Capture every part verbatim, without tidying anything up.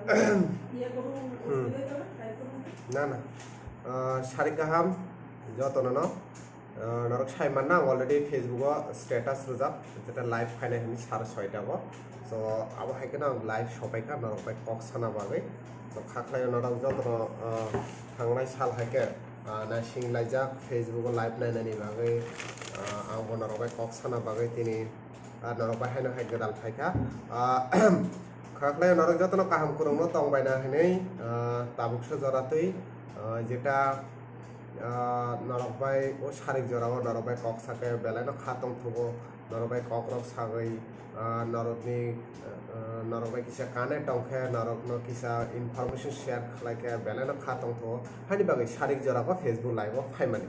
Hmm. Na, na. Ah, sari kaham, jotono no. Ah, norok sai manna, ang already Facebook o status rwjak, jeta live phainai hwnwi sar soita o. So, abo hai kheno ang live sopaikha norok bai kok sana bagwi. So, kha khlaio norok jotono, ah, thangnai sal hai khe, ah, naising laijak Facebook o live nainani bagwi, ah, ang bo norok bai kok sana bagwi tini, ah, norok bai haino hai gwdal phaikha. Ah, kha khlaio norok jotono kaham kwrwngno tongbaina hwnwi, ah, tabuksa jora twi, ah, jeta, ah, norok bai o sarik jorao norok bai kok sakhe belai no kha tongthogo, norok bai kok rok sagwi, ah, norokni, ah, norok bai kisa connect tongkhe norokno kisa information share khlaikhe belai no kha tongthogo, haini bagwi sarik jorao Facebook live o phaimani.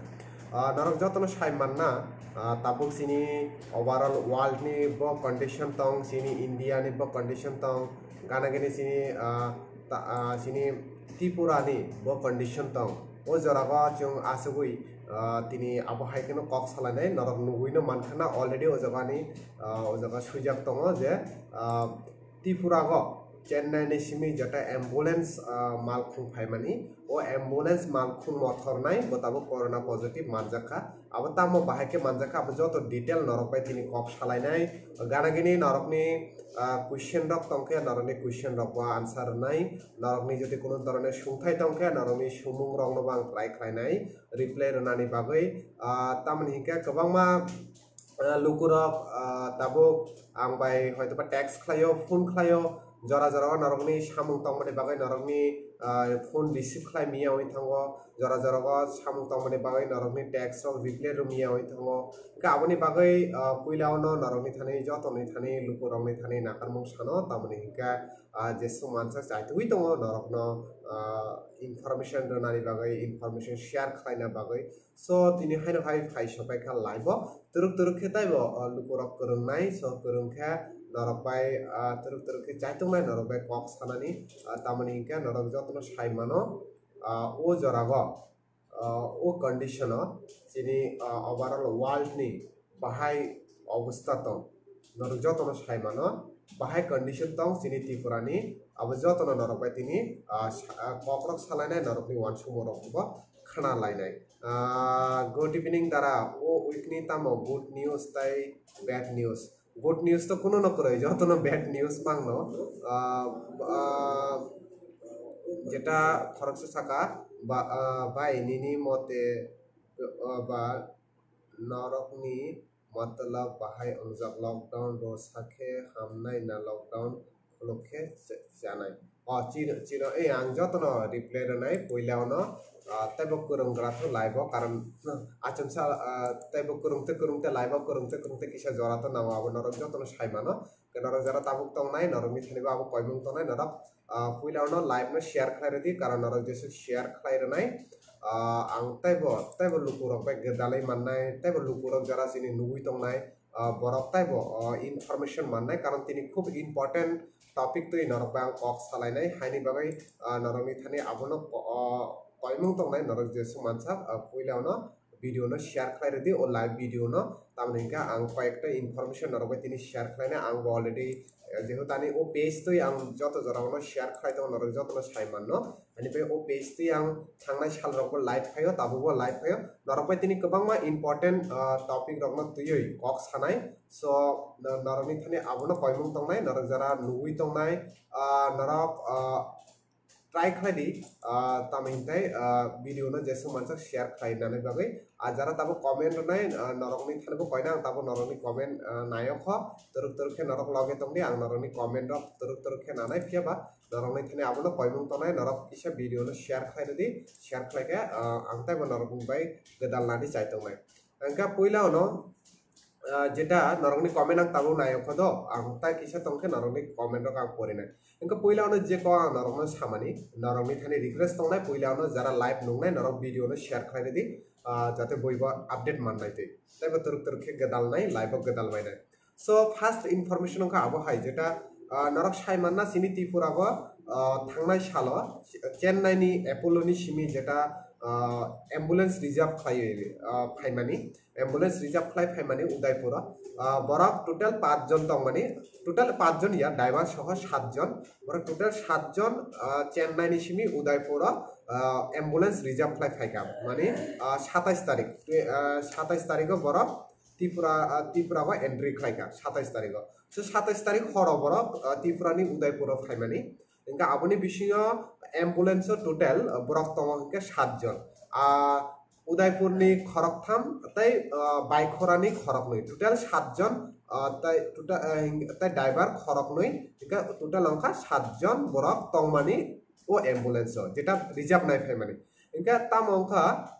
Ah, norok jotono sai manna, ah, tabuk chini overall world ni bo condition tong, chini India ni bo condition tong, gana gini chini, ah, ta-, ah, chini Tripura ni bo condition tong. O jora o chwng asugwi, ah, tini abo hai kheno kok salainai norok nugwi no mankha na already o jaga ni, ah, o jaga swijak tongo je, ah, Tripura o Chennai ni simi jeta ambulance, ah, malkhung phaimani, o ambulance malkhung mothornai bo tabuk corona positive manjakha. Abo tamo bahai khe manjakha, abo joto detail norok bai tini kok salainai. Gana gini norokni, ah, question rok tongkhe norokni question rok bo answer rwnai. Norokni jodi kuno dhoroner sungthai tongkhe norokni sumung rokno bo ang try khlainai reply rwnani bagwi. Ah, tamoni hinkhe kwbangma, ah, lukurok, ah, tabuk ang bai hoitoba text khlaio, phone khlaio, jora jora o norokni samung tongmani bagwi norokni, ah, phone receive khlai miya wngwi thango, jora jora o samung tongmani bagwi norokni text rok reply rw miya wngwi thango. Hwnkhe aboni bagwi, ah, puila o no norokni thani, jotoni thani, lukurokni thani nakarmung sano, tamoni hinkhe, ah, jeswk mansa chaitugwi tongo norokno, ah, information rwnani bagwi, information share khlaina bagwi. So, tini haino hai phai sopai kha live o. Twrwk twrwk khe taibo, o, lukurok kwrwngnai. So, kwrwng khe norok bai, ah, twrwk twrwk khe chaitongnai norok bai kok sanani. Ah, tamoni hinkhe norok jotono sai mano, ah, o jora o, ah, o condition o chini, ah, overall world ni bahai obostha tong. Norok jotono sai mano, bahai condition tong chini Tripura ni, abo jotono norok bai tini, ah, sa-, ah, kokrok salainai norokni uansukmung rok bo khna lainai. Ah, good evening dara, o week ni tamo good news tai bad news? Good news to kuno no kwrwi, jotono bad news mangno. Ah, ah, jeta khoroksa saka, ba, ah, bai nini mote, ah, ba norokni matlab bahai wngjak, lockdown rw sakhe hamnai na lockdown khuluk khe ch-, chanai. O chino, chino, eh, ang jotono reply rwnai puila ono, ah, teibo kwrwng gra tho live o, karon, ah, achomsa, ah, teibo kwrwng tei kwrwng tei live o kwrwng tei kwrwng tei kisa jora to nango, abo norok jotono sai mano. Norok jara tabuk tongnai, norokni thani bo abo koimung tongnai, norok, ah, puila ono live no share khlai rwdi, karon norok jesu share khlai rwnai, ah, ang teibo, teibo lukurok bai gwdalwi mannai, teibo lukurok jara chini nugwi tongnai, ah, borok teibo, ah, information mannai, karon tini khub important topic twi norok bai ang kok salainai, haini bagwi, ah, norokni thani abono ko-, ah, koimung tongnai, norok jesu mansak, ah, puila ono video no share khlai rwdi, o live video no, tamoni hinkhe ang koyekta information norok bai tini share khlainai, ang bo already, eh, jehetu ani o page twi ang joto jora o no share khlai tongo, norok joto no sai manno, ani bai o page twi ang thangnai sal rok bo live phaio, tabuk bo live phaio, norok bai tini kwbangma important, ah, topic rok no twiwi kok sanai, so, no-, norok ni thani abono koimung tongnai, norok jara nugwi tongnai, ah, norok, ah, try khlai di, ah, tamo hinkhe, ah, video no jeswk mansak share khlai nani bagwi. Ah, jara tabuk comment rwnai, ah, norokni thani bo koina ang tabuk norokni comment, ah, nayokho, twrwk twrwk khe norok loge tongdi, ang norokni comment rok twrwk twrwk khe nanai, phiya ba norokni thani abono koimung tongnai, norok kisa video no share khlai rwdi, share khlai khe, ah, ang teibo norokni bai gwdal nani chai tongnai. Hwnkhe puila ono, ah, jeta norokni comment ang tabuk nayokho do, ang tai kisa tongkhe norokni comment rok ang porinai. Hwnkhe puila ono je kok ang norokno samani, norokni thani request tongnai, puila ono jara live nungnai norok video no share khlai rwdi, ah, jate boibo update mannai twi. Teibo twrwk twrwk khe gwdal nai, live o gwdal bainai. So first information wngkha abo hai jeta, ah, norok sai manna chini Tripura o, ah, thangnai salo Chennai ni Apollo ni simi jeta ah, ambulance reserve khlai, ah, phaimani, ambulance reserve khlai phaimani Udaipur o. Ah, borok total paanch jon tongmani, total paanch jon ya, driver soho saat jon, borok total saat jon, ah, Chennai ni simi Udaipur o, ah, ambulance reserve khlai phaikha, mani, ah, satais tarik, twi-, ah, satais tarik o borok Tripura, ah, Tripura o entry khlaikha satais tarik o. So satais tarik horo borok, ah, Tripura ni Udaipur o phaimani. Hingke aboni bisingo ambulance o total, ah, borok tongo hingke saat jon. Ah, Udaipur ni khoroktham tei, ah, Baikhora ni khoroknwi, total saat jon, ah, tei total, ah, hing-, tei driver khoroknwi, hingke total wngkha saat jon borok tongmani o ambulance o, jeta reserve nai phaimani. Hingke tamo wngkha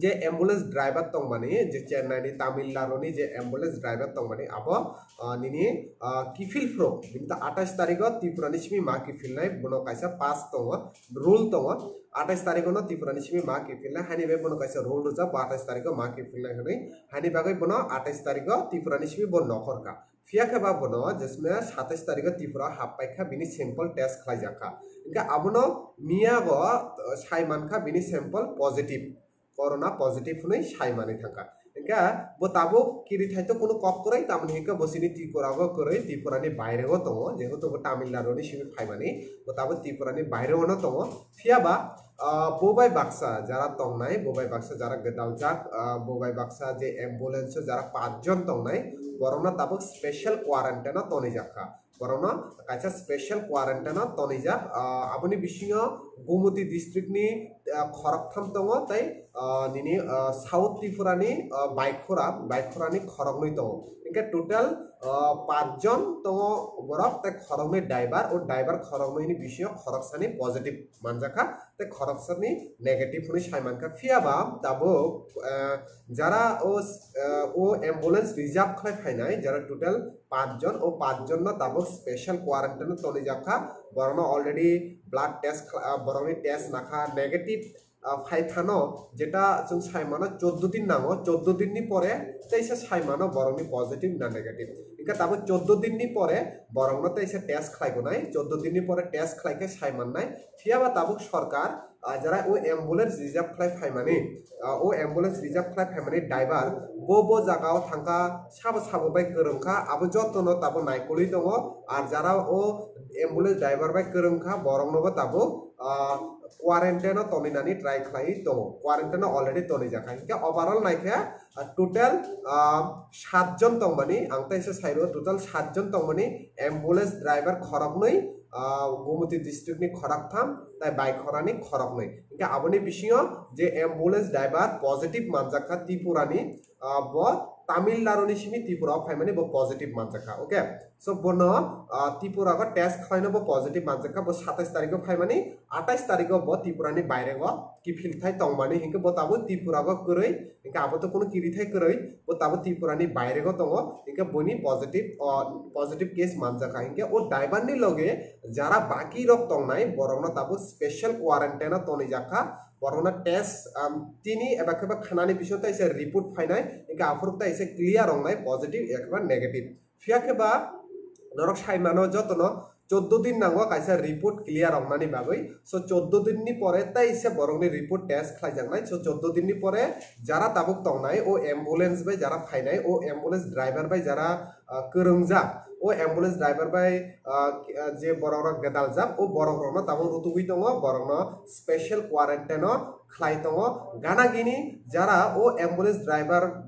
je ambulance driver tongmani, je Chennai ni, Tamil Nadu ni je ambulance driver tongmani, abo, ah, nini, ah, kiphil phuru, bini ta atais tarik o Tripura ni simi ma kiphilnai, bono kaisa pass tongo, rule tongo, atais tarik o no Tripura ni simi ma kiphilnai, hani bai bono kaisa rule rijak, bo atais tarik o ma kiphilnai hwnwi, hani bagwi bono atais tarik o Tripura ni simi bo nokhor kha. Phiya khe ba bono jesme satais tarik o Tripura o hap paikha, bini sample test khlaijak kha. Hingke abono miyago, ah, sai mankha bini sample positive. Corona positive hwnwi sai manwi thangkha. Hingkhe bo tabuk kiri thai to kunu kok kwrwi, tamoni hingkhe bo chini Tripura o kwrwi, Tripura ni baire o tongo, jehetu bo Tamil Nadu ni simi phaimani, bo tabuk Tripura ni baire o no tongo. Phiya ba, ah, bo bai baksa jara tongnai, bo bai baksa jara gwdaljak, ah, bo bai baksa je ambulance o jara paanch jon tongnai, borokno tabuk special quarantine o tonijak kha. Borokno kaisa special quarantine o tonijak. Ah, aboni bisingo Gumoti district ni, ah, khoroktham tongo, tei, ah, nini, ah, South Tripura ni, ah, Baikhora, Baikhora ni khoroknwi tongo. Hingke total, ah, paanch jon tongo borok, tei khoroknwi driver, o driver khoroknwi ni bisingo khoroksani positive manjakha, tei khoroksani negative hwnwi sai mankha. Phiya ba tabuk, ah, jara o, ah, o ambulance reserve khlai phainai, jara total paanch jon, o paanch jon no tabuk special quarantine o tonijak kha. Borokno already blood test khla-, ah, borokni test nakha negative, ah, phai phano, jeta chwng sai mano choddo din nango, choddo din ni pore teisa sai mano borokni positive na negative. Hingkhe tabuk choddo din ni pore borokno teisa test khlai gonai, choddo din ni pore test khlai khe sai mannai. Phiya ba tabuk sorkar, ah, jara o ambulance reserve khlai phaimani, ah, o ambulance reserve khlai phaimani driver bo bo jaga o thangkha, sabo sabo bai kwrwngkha, abo jotono tabuk naikolwi tongo. Ar jara o ambulance driver bai kwrwngkha, borokno bo tabuk, ah, quarantine o toninani try khlai tongo, quarantine o already tonijakha. Hingkhe overall naikhe, ah, total, ah, saat jon tongmani, ang teisa sairo, total saat jon tongmani, ambulance driver khoroknwi, ah, Gumoti district ni khoroktham, tai Baikhora ni khoroknwi. Hingkhe aboni bisingo je ambulance driver positive manjakha Tripura ni, ah, bo Tamil Nadu ni simi Tripura o phaimani bo positive manjakha, okay? So bono, ah, Tripura o test khlaino bo positive manjakha, bo satais tarik o phaimani, atais tarik o bo Tripura ni baire o kiphilthai tongmani, hingkhe bo tabuk Tripura o kwrwi, hingkhe abo to kunu kirithai kwrwi, bo tabuk Tripura ni baire o tongo, hingkhe boni positive, ah, positive case manjakha, hingkhe o driver ni loge jara baki rok tongnai borokno tabuk special quarantine o tonijakha, borokno test, um, tini eba khe ba khanani bisingo teisa report phainai, hingkhe aphuru teisa clear wngnai positive eba negative. Phiya khe ba norok sai mano jotono choddo din nango kaisa report clear wngnani bagwi. So choddo din ni pore teisa borokni report test khlaijaknai. So choddo din ni pore jara tabuk tongnai, o ambulance bai jara phainai, o ambulance driver bai jara, ah, kwrwngjak, o ambulance driver bai, ah, ki-, ah, je borok rok gwdaljak, o borok rokno tabuk rutugwi tongo, borokno special quarantine o khlai tongo. Gana gini jara o ambulance driver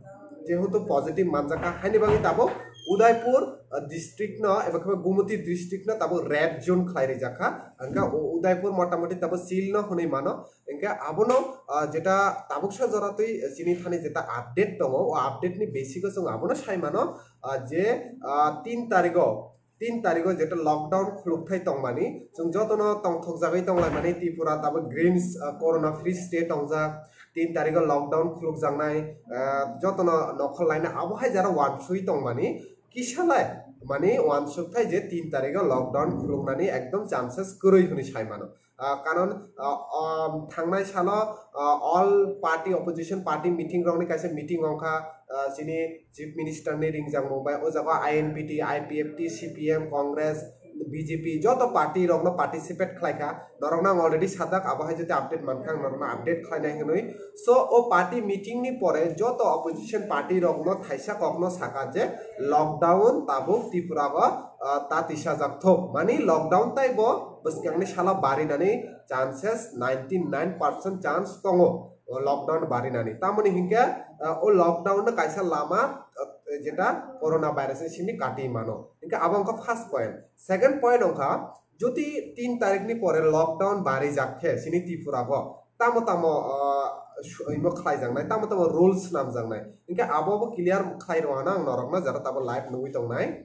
jehetu positive manjakha, haini bagwi tabuk Udaipur, ah, district no eba khe Gumoti district no tabuk red zone khlai rijakha. Hingkhe o Udaipur motamoti tabuk seal no hwnwi mano. Hingkhe abono, ah, jeta tabuksa jora twi chini thani jeta update tongo, o update ni basis o chwng abono sai mano, ah, je, ah, tin tarigo, tin tarigo jeta lockdown khulukthai tongmani, chwng jotono tongthokjagwi tonglaimani, Tripura tabuk green, ah, corona free state tongjak, tin tarigo lockdown khulukjaknai, ah, jotono nokhor laina abo hai jara wansugwi tongmani, kisalai mani wansukthai je tin tarigo lockdown khuluknani ekdom chances kwrwi hwnwi sai mano. Ah, karon, ah, um, thangnai salo, ah, all party, opposition party meeting rokni kaisa meeting wngkha, ah, chini Chief Minister ni ringjakmung bai, o jaga I N P T, I P F T, C P M, Congress, B J P joto party rokno participate khlaikha, norokno ang already sajak, abo hai jodi update mankha ang norokno update khlainai hinwi. So o party meeting ni pore joto opposition party rokno thaisa kokno saka je lockdown tabuk Tripura o, ah, ta tisajak thok, mani lockdown taibo bwskangni salo barinani chances ninety nine percent chance tongo o lockdown barinani. Tamoni hinkhe, ah, o lockdown no kaisa lama, ah, jeta corona virus ni simi kati mano. Hinkhe abo wngkha first point. Second point wngkha, jodi tin tarikni pore lockdown barijak khe chini Tripura o tamo tamo, ah, su-, imo khlaijaknai, tamo tamo rules swnamjaknai. Hinkhe abo bo clear khlai rwano ang norokno jara tabo live nugwi tongnai.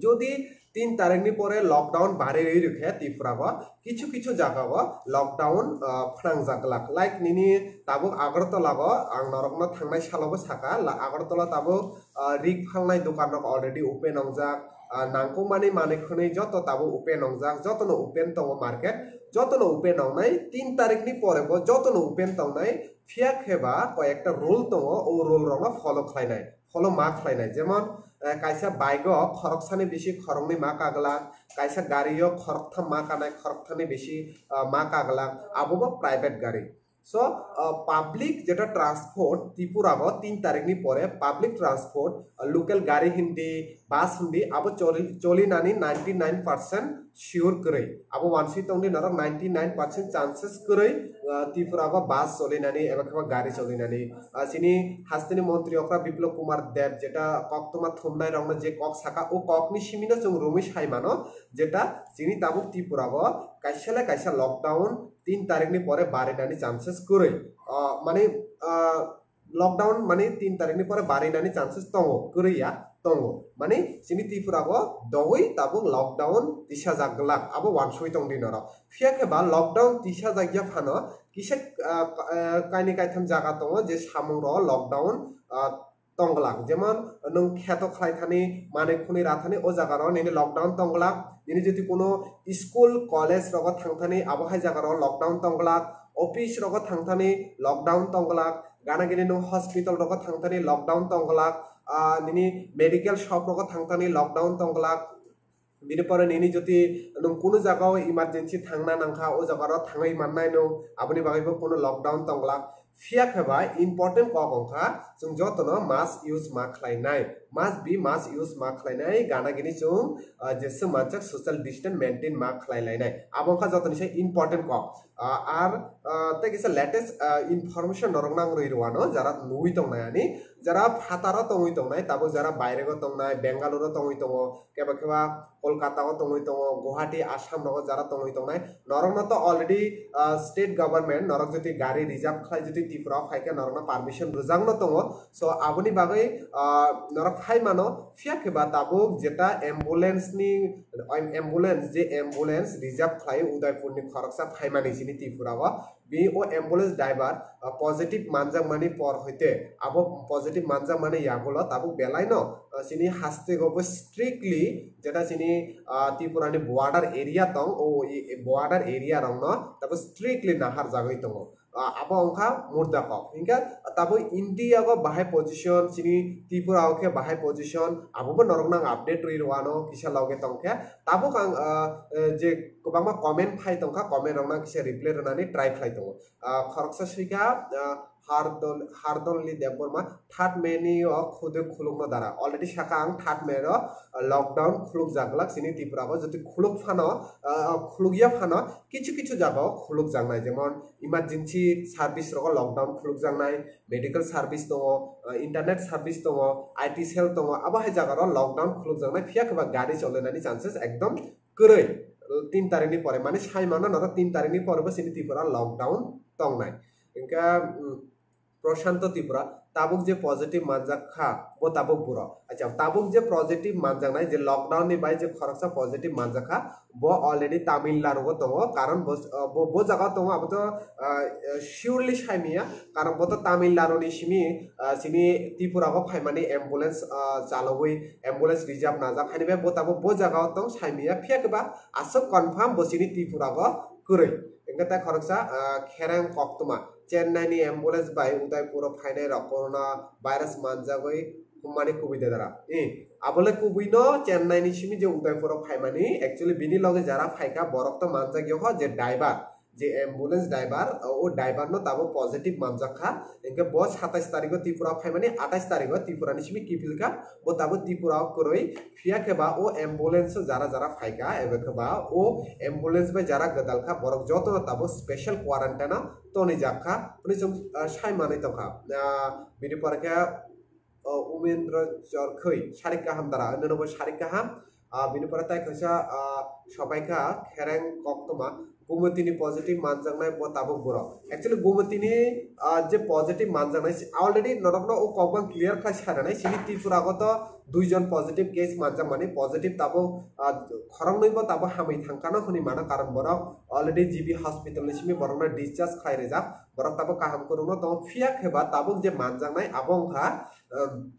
Jodi tin tarikni pore lockdown bari rwi rwkhe Tripura o kichu kichu jaga o lockdown, ah, phnangjak glak. Like nini tabuk Agartala o ang norokno thangnai salo bo saka, la-, Agartala tabuk, ah, rik phalnai dokan rok already open wngjak, ah, nangkukmani manwi khwnwi joto tabuk open wngjak, jotono open tongo market, jotono open wngnai, tin tarikni pore bo jotono open tongnai, phiya khe ba koi ekta rule tongo, o rule rokno follow khlainai. Follow ma khlainai. Jemon, eh, kaisa bike o khoroksani bisi khoroknwi ma kaglak, kaisa gari o khoroktham ma kanai, khorokthamni bisi, ah, ma kaglak, abo bo private gari. So, ah, public jeta transport Tripura o tin tarikni pore public transport, ah, local gari hindi, bus hindi, abo choli-, cholinani ninety nine percent sure kwrwi. Abo wansui tongdi norok ninety nine percent chances kwrwi, ah, Tripura o bus cholinani eba khe ba gari cholinani. Ah, chini hasteni montri okra Biplab Kumar Deb jeta koktwma thumnai rokno je kok saka, o kokni simino chwng romwi sai mano, jeta chini tabuk Tripura o kaisa le kaisa lockdown tin tarikni pore barinani chances kwrwi. Ah, mani, ah, lockdown mani tin tarikni pore barinani chances tongo, kwrwi ya tongo. Mani chini Tripura o dogwi tabuk lockdown tisajak glak, abo wansui tongdi norok. Phiya khe ba lockdown tisajak ya phano kisa, ah, ah, kaini kaitham jaga tongo je samung rok lockdown, ah, tongglak. Jemon nwng kheto khlai thani, manwi khwnwi ra thani, o jaga rok nini lockdown tongglak. Nini jodi kuno school, college rogo thang thani, abo hai jaga rok lockdown tongglak. Office rogo thang thani lockdown tongglak. Gana gini nwng hospital rogo thang thani lockdown tongglak. Ah, nini medical shop rogo thang thani lockdown tongglak. Bini pore nini jodi nwng kunu jagao emergency thangna nangkha, o jaga rok thangwi mannai nwng, aboni bagwi bo kunu lockdown tonglak. Phiya khe ba important kok wngkha, chwng jotono mask use ma khlainai, must be mask use ma khlainai, gana gini chwng, ah, jesa manjak social distance maintain ma khlai lainai, abo wngkha jotoni se important kok. Ah, ar, ah, tei kisa latest, ah, information norok nang rwi rwano, jara nugwi tongnai ani, jara phataro tongwi tongnai, tabuk jara bairego tongnai, Bengaluru tongwi tongo, keba keba Kolkata o tongwi tongo, Guwahati, Assam rogo jara tongwi tongnai. Norokno to already, ah, state government norok jodi gari reserve khlai jodi Tripura o phai khe norokno permission rwjakno tongo. So aboni bagwi, ah, norok phai mano, phiya khe ba tabuk jeta ambulance ni, ambulance je ambulance reserve khlai Udaipur ni khoroksa phaimani chini Tripura o. Bini o ambulance driver, ah, positive manjakmani por hoite, abo positive manjakmani yagulo tabuk belaino, ah, chini hastego bo strictly, jeta chini, ah, Tripura ni border area tong, o i-, i border area rokno tabuk strictly nahar jagwi tongo. Ah, abo wngkha murda kok. Hinkhe tabuk India o bahai position, chini Tripura o khe bahai position, abo bo norok nang update rwi rwano kisa loge tongkhe. Tabuk ang, ah, eh, je kwbangma comment phai tongkha, comment rok nang kisa reply rwnani try khlai tongo. Ah, khoroksa swikha, ah, Hardol-, Hardolni Debbarma, third May ni o khudui khulukno dara. Already saka ang third May ro, ah, lockdown khulukjak glak chini Tripura o. Jodi khuluk phano, ah, khulukya phano kichu kichu jaga o khulukjaknai, jemon emergency service rogo lockdown khulukjaknai, medical service tongo, ah, internet service tongo, I T cell tongo, abo hai jaga ro lockdown khulukjaknai, phiya khe ba gari cholenani chances ekdom kwrwi. Tin tarikni pore, mane sai mano norok tin tarikni pore bo chini Tripura lockdown tongnai. Hinkhe, mm, Prashanto Tripura tabuk je positive manjak kha, bo tabuk buro. Acha, tabuk je positive manjaknai, je lockdown ni bai je khoroksa positive manjak kha, bo already Tamil Nadu o tongo, karon bo, bo, bo jaga tongo, abo to, ah, surely saimanya, karon bo to Tamil Nadu ni simi, ah, chini Tripura o phaimani ambulance, ah, chalogwi ambulance reserve najak, haini bai bo tabuk bo jaga o tong saimanya, phiya khe ba aswk confirm bo chini Tripura o kwrwi. Hinkhe tai khoroksa, ah, khereng koktwma, Chennai ni ambulance bai Udaipur o phainai rok corona virus manjagwi Mani kubui de dara. Eh, abole kubui no Chennai ni simi je Udaipur o phaimani, actually bini loge jara phaika borok to manjak yo ho je driver, je ambulance driver, o driver no tabo positive manjak kha. Hingke bo satais tarikh o Tripura phaimani, atais tarikh o Tripura ni simi kiphil kha, bo tabo Tripura o kwrwi. Phiya khe ba o ambulance o jara jara phaika, ebe khe ba o ambulance bai jara gwdal kha, borok joto no tabo special quarantine o tonijak kha, hwnwi chwng, ah, sai manwi tongkha. Ah, bini pore khe o Umendra Chorkhoi, sarik kaham dara, ano bo sarik kaham. Ah, bini pore tai kaisa, ah, sobaikha Khereng Koktoma, Gumotini positive manjaknai bo tabuk borok. Actually, Gumotini, ah, je positive manjaknai, si-, already norokno o kokbang clear khai saranai, sini Tripura goto duijon positive case manjakmani, positive tabuk, ah, khoroknwi bo tabuk hamwi thangkano hwnwi mano, karon borok already G B hospital ni simi borokno discharge khai rijak. Borok tabuk kaham kwrwngno tongo, phiya khe ba tabuk je manjaknai abo wngkha, um,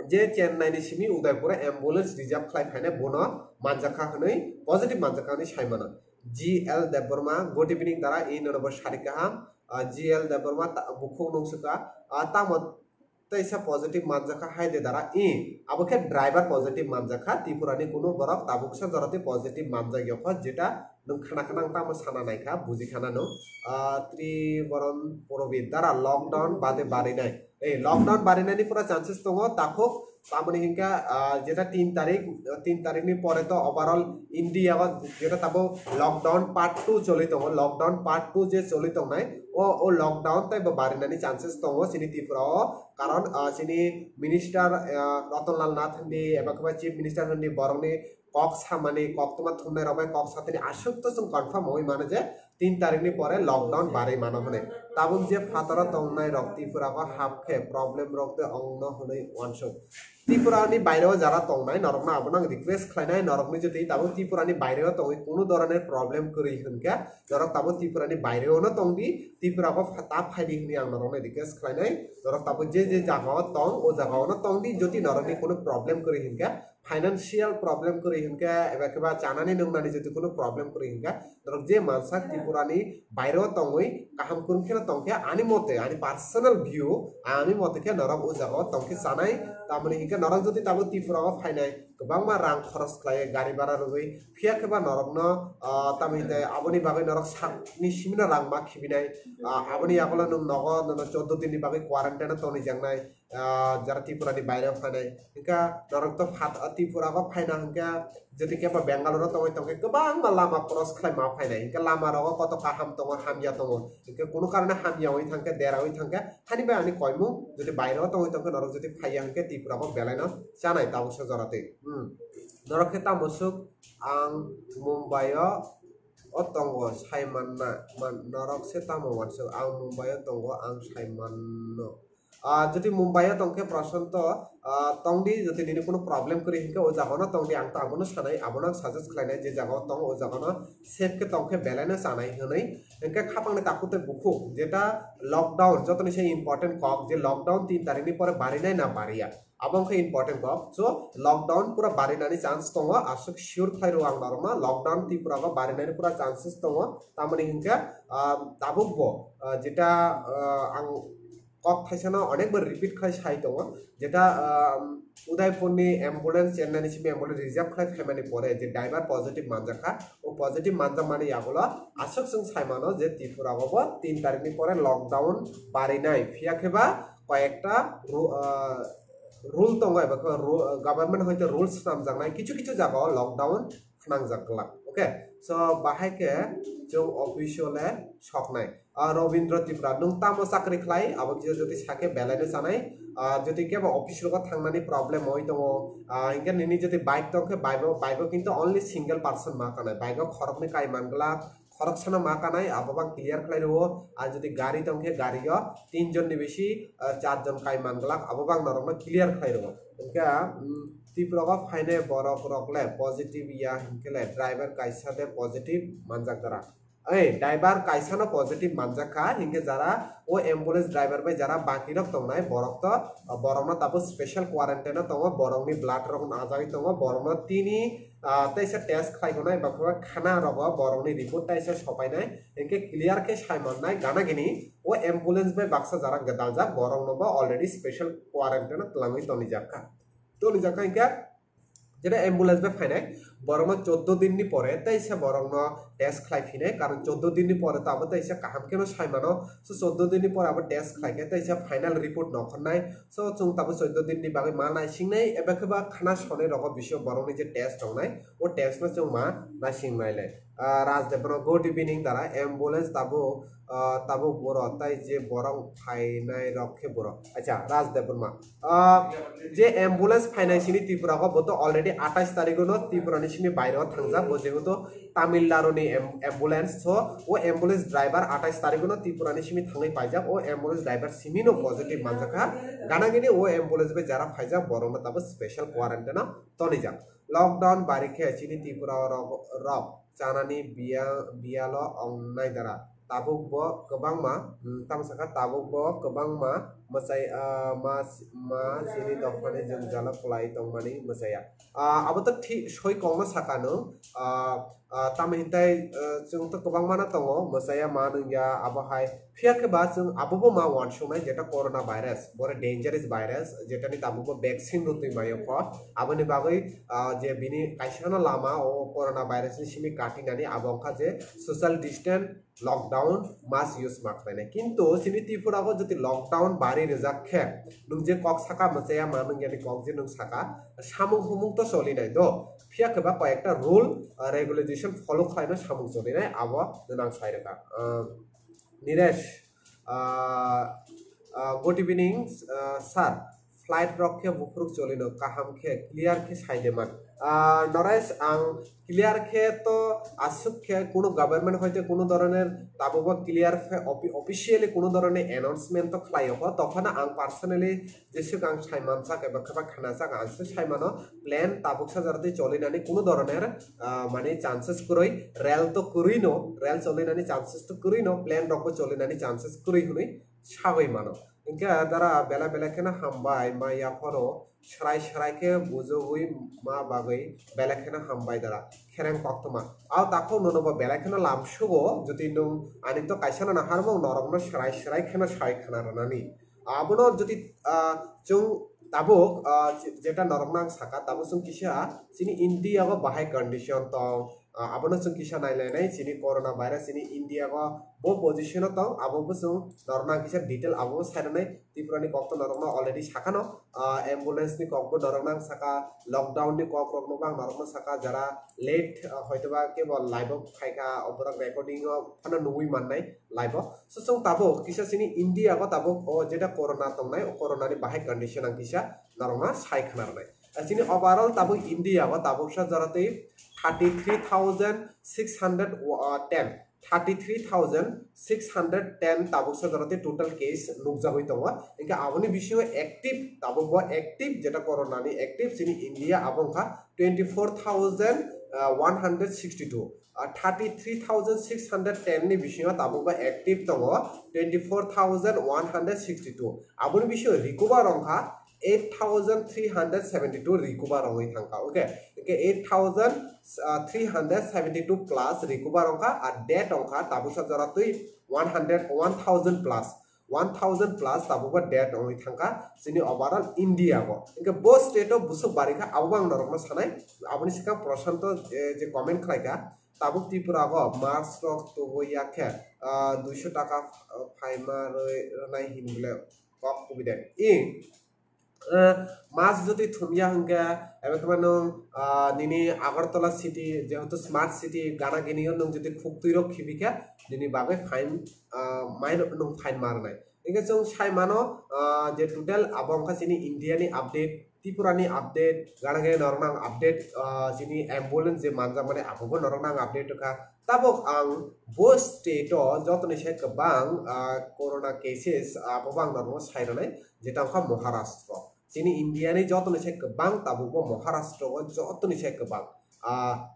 je Chennai ni simi Udaipur o ambulance reserve khlai phainai bono manjakha hwnwi, positive manjakha hwnwi sai mano. G L Debbarma, good evening dara, ino bo sarik kaham. Ah, G L Debbarma ta-, bukhuk nungsukha, ah, tamo teisa positive manjakha hai de dara, i abo khe driver positive manjakha, Tripura ni kunu borok tabuksa jora tei positive manjak yokha, jeta nwng khana khana ang tamo sana naikha, buji khana nwng. Ah, Triboron Porobi dara lockdown bade barinai. Ei, lockdown barinani pura chances tongo, takhuk tamoni hinkha, ah, jeta tin tarik, tin tarik ni pore to overall India o jeta tabo lockdown part two choli tongo, lockdown part two je choli tongnai, o, o lockdown tei bo barinani chances tongo chini Tripura o, karon, ah, chini minister, ah, Ratan Lal Nath hindi, eba khe ba chief minister hindi borokni kok samani, koktwma thumnai rok bai kok satini aswk to chwng confirm oi mano je tin tarik ni pore lockdown barwi mano hwnwi. Tabuk je phataro tongnai rok Tripura o hap khe problem rok de ongno hwnwi uansuk. Tripura ni baire o jara tongnai norokno abono ang request khlainai, norokni jotoi tabuk Tripura ni baire o tongwi kunu doroner problem kwrwi hwnkhe norok tabuk Tripura ni baire o no tongdi, Tripura o pha-, ta phaidi hwnwi ang norokno request khlainai. Norok tabuk je je jaga o tong, o jaga o no tongdi, jotoi norokni kunu problem kwrwi hwnkhe, financial problem kwrwi hwnkhe, eba khe ba chanani nungnani jotoi kunu problem kwrwi hwnkhe, norok je mansak Tripura ni baire o tongwi kaham kwrwng kheno tongkhe, ani mote, ani personal view, ani mote khe norok o jaga o tongkhe chanai, tamoni hinkhe norok jotoi tabuk Tripura o phainai kwbangma rang khoros khlai gari bhara rwgwi, phiya khe ba norokno, ah, tamoni hinkhe aboni bagwi norok sakni simino rang ma khibinai, ah, aboni yagulo nwng nogo nono chordo din ni bagwi quarantine o tonijaknai, ah, jara Tripura ni baire o phainai. Hinkhe norok to phat, ah, Tripura o phaina hinkhe jotoi khe ba Bangalore o tongwi tongkhe kwbangma lama cross khlai ma phainai. Hinkhe lama rogo koto kaham tongo, hamya tongo. Hinkhe kunu karone hamya wngwi thangkhe, dera wngwi thangkhe, hani bai ani koimung jotoi baire o tongwi tongkhe norok jotoi phaiya hinkhe Tripura o belai no chanai tabuksa jora twi. Hmm. Norok khe tamo swk ang Mumbai o, o tongo sai manna, man-, norok se tamo uansuk ang Mumbai o tongo ang sai manno. Ah, jodi Mumbai o tongkhe Prashanto, ah, tongdi, jodi nini kunu problem kwrwi hinkhe o jaga no tongdi, ang to abono sanai, abono ang suggest khlainai je jaga o tongo o jaga no safe khe tongkhe belai no chanai hwnwi. Hinkhe khapangni takhuk tei bukhuk jeta lockdown jotoni se important kok je lockdown tin tarikni pore barinai na bariya. Abo wngkha important kok. So, lockdown pura barinani chance tongo, aswk sure khlai rw ang norokno, lockdown Tripura o barinani pura chances tongo. Tamoni hinkhe, ah, tabuk bo, ah, jeta, ah, ang kok thaisano onek bar repeat khlai sai tongo, jeta, ah, Udaipurni ambulance, Chennai ni simi ambulance reserve khlai phaimani pore je driver positive manjakha, o positive manjakmani yagulo aswk chwng sai mano je Tripura o bo tin tarikni pore lockdown barinai, phiya khe ba koyekta ru-, ah, rule tongo eba khe ru-, government hoite rules swnamjaknai, kichu kichu jagao lockdown phnangjak glak. Okay, so bahai khe chwng office o le soknai. Ah, Robindra Tripura, nwng tamo chakri khlai, abo kisa jodi sakhe belai no chanai. Ah, jodi kebo office rogo thangnani problem oi tongo, ah, hinkhe nini jodi bike tongkhe bike o, bike o kintu only single person ma kanai, bike o khoroknwi kai man glak, khoroksano ma kanai, abo bang clear khlai rwo. Ar jodi gari tongkhe gari o tinjon ni bisi, ah, charjon kai man glak, abo bang norokno clear khlai rwo. Hinkhe, mm, Tripura o phainai borok rok le positive ya hinkhe le driver kaisa de positive manjak dara. Ei, driver kaisa no positive manjak kha, hinkhe jara o ambulance driver bai jara baki rok tongnai borok to, ah, borok no tabuk special quarantine o tongo, borok ni blood rok najagwi tongo, borok no tini ah, teisa test khlai tongnai, ba khana rogo borokni report teisa sopainai, hinkhe clear khe sai mannai gana gini o ambulance bai baksa jara daljak, borokno bo already special quarantine o twlangwi tonijak kha. Tonijak kha hinkhe jeta ambulance bai phainai, borokno choudo din ni pore teisa borokno test khlai phinai, karon choudo din ni pore to abo teisa kaham kheno sai mano. So choudo din ni pore abo test khlai khe teisa final report nokhornai. So chwng tabuk choudo din ni bagwi ma naisingnai, eba khe ba khana sonai rogo bisingo borokni je test tongnai, o test no chwng ma naising nailai. Ah, Raj Debbarma, good evening dara, ambulance tabuk, ah, tabuk boro tai je borok phainai rok khe boro. Acha, Raj Debbarma. Ah, je ambulance phainai sini Tripura go, bo to already atais tarikh no Tripura ni simi bairo thangjak, bo jehetu Tamil Nadu ni am-, ambulance, so o ambulance driver atais tarikh no Tripura ni simi thangwi paijak, o ambulance driver simi no positive manjakha, gana gini o ambulance bai jara phaijak borok no tabuk special quarantine o tonijak. Lockdown bari khe chini Tripura rok, rok chanani biya-, biyalo ong nai dara. Tabuk bo kwbangma, hmm, tamo sakha tabuk bo kwbangma mwchai, ah, ma, ma chini dophani jwngjalo kwlai tongmani mwchaya. Ah, abo to thi-, soi kongno sakha nung. Ah, ah, tamo hintai, ah, chwng to kwbangma no tongo, mwchaya ma nung ya, abo hai. Phiya khe ba chwng abo bo ma uansuknai, jeta corona virus, bore dangerous virus, jetani tabuk bo vaccine no twi mayo kho. Aboni bagwi, ah, je bini kaisa no lama o corona virus ni simi katinani abo wngkha je social distance, lockdown, mask use ma khlainai. Kintu chini Tripura o jodi lockdown bari rijak khe, nung je kok saka mwchaya ma nung yani kok je nung saka, samung humung to choli nai do. Phiya khe ba koi ekta rule, ah, regulation follow khlaino samung choli nai, abo nang sai rwkha. Ah, Niresh, ah, ah, good evening, ah, sir. Flight rok khe buphuruk cholino kaham khe clear khe sai de man. Ah, Naresh, ang clear khe to aswk khe kuno government hoite kuno dhoroner tabukbo clear khe offi-, officially kuno dhoroner announcement to khlai ho, tokhano ang personally jeswk ang sai mansak eba kheba khanajak ang se sai mano plan tabuksa jora tei cholinani kuno dhoroner, ah, mane chances kwrwi, rel to kwrwi no, rel cholinani chances to kwrwi no, plan rokbo cholinani chances kwrwi hwnwi sagwi mano. Hinkhe dara belai belai kheno hambai, ma yaphoro srai srai khe bujogwi ma bagwi belai kheno hambai dara. Khereng koktwma. Ao takhuk nono bo belai kheno lamsugo, jodi nung ani to kaisa no naharmung norokno srai srai kheno sai khna rwnani. Abono jodi, ah, chwng tabuk, ah, je-, jeta norokno ang saka, tabuk chwng kisa chini India o bahai condition tong, ah, abono chwng kisa nailainai, chini corona virus chini India o bo position o tong, abo bo chwng norokno ang kisa detail abo bo sai rwnai. Tripura ni kok to norokno already sakano, ah, ambulance ni kok bo norokno ang saka, lockdown ni kok rokno bo ang norokno saka, jara late, ah, hoitoba kebo live o phaikha, oborok recording o phano nugwi mannai live o. So chwng tabuk kisa chini India o tabuk o jeta corona tongnai, o corona ni bahai condition ang kisa norokno sai khna rwnai. Ah, chini overall tabuk India o tabuksa jora twi thirty three thousand six hundred ten, thirty three thousand six hundred ten tabuksa jora twi total case nukjagwi tongo. Hinkhe aboni bisingo active, tabuk bo active, jeta corona ni active chini India abo wngkha twenty four thousand one hundred sixty two. Ah, thirty three thousand six hundred ten ni bisingo tabuk bo active tongo twenty four thousand one hundred sixty two. Aboni bisingo recover wngkha eight thousand three hundred seventy two recover wngwi thangkha. Okay, okay, eight thousand three hundred seventy two plus recover wngkha, ar death wngkha tabuksa jora twi one hundred, one thousand plus, one thousand plus tabukba death wngwi thangkha chini overall India o. Hinkhe bo state o busuk barikha, abo ang norokno sanai, aboni swkang Prashanto, eh, je comment khlaikha, tabuk Tripura o mask rok tubui ya khe, ah, duiso taka, ah, phaima rwi rwnai hinwi le kok kubui de. I, eh, mask jodi thumya hwnkhe, ebe khe nung, ah, nini Agartala city, jehetu smart city, gana gini o nung jodi khuktwi rok khibi khe, nini bagwi fine, ah, mai nung fine ma rwnai. Hinkhe chwng sai mano, ah, je total abo wngkha chini India ni update, Tripura ni update, gana gini norokno ang update, ah, chini ambulance je manjakmani abo bo norokno ang update rwkha. Tabuk ang bo state o jotoni se kwbang, ah, corona cases, ah, abo bo ang norokno sai rwnai, jeta wngkha Maharashtra. Chini India ni jotoni se kwbang tabuk bo Maharashtra o jotoni se kwbang, ah,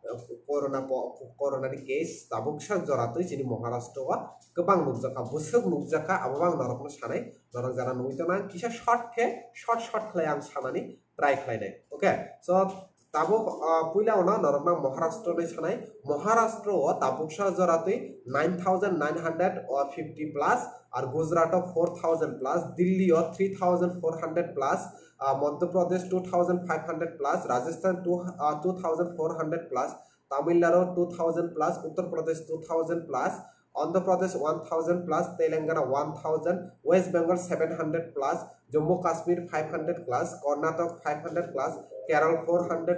corona po-, corona ni case tabuksa jora twi chini Maharashtra o kwbang nukjakha, bwswk nukjakha, abo bo ang norokno sanai, norok jara nugwi tongna ang kisa short khe, short short khlai ang sanani try khlainai. Okay, so Tabuk, ah, puila ono norokno Maharashtra ni sanai. Maharashtra o tabuksa jora twi nine thousand nine hundred fifty plus, ar Gujarat o four thousand plus, Delhi o three thousand four hundred plus, ah, Madhya Pradesh two thousand five hundred plus, Rajasthan two, ah, two thousand four hundred plus, Tamil Nadu two thousand plus, Uttar Pradesh two thousand plus, Andhra Pradesh one thousand plus, Telangana one thousand, West Bengal seven hundred plus, Jammu Kashmir five hundred plus, Karnataka five hundred plus, Kerala four hundred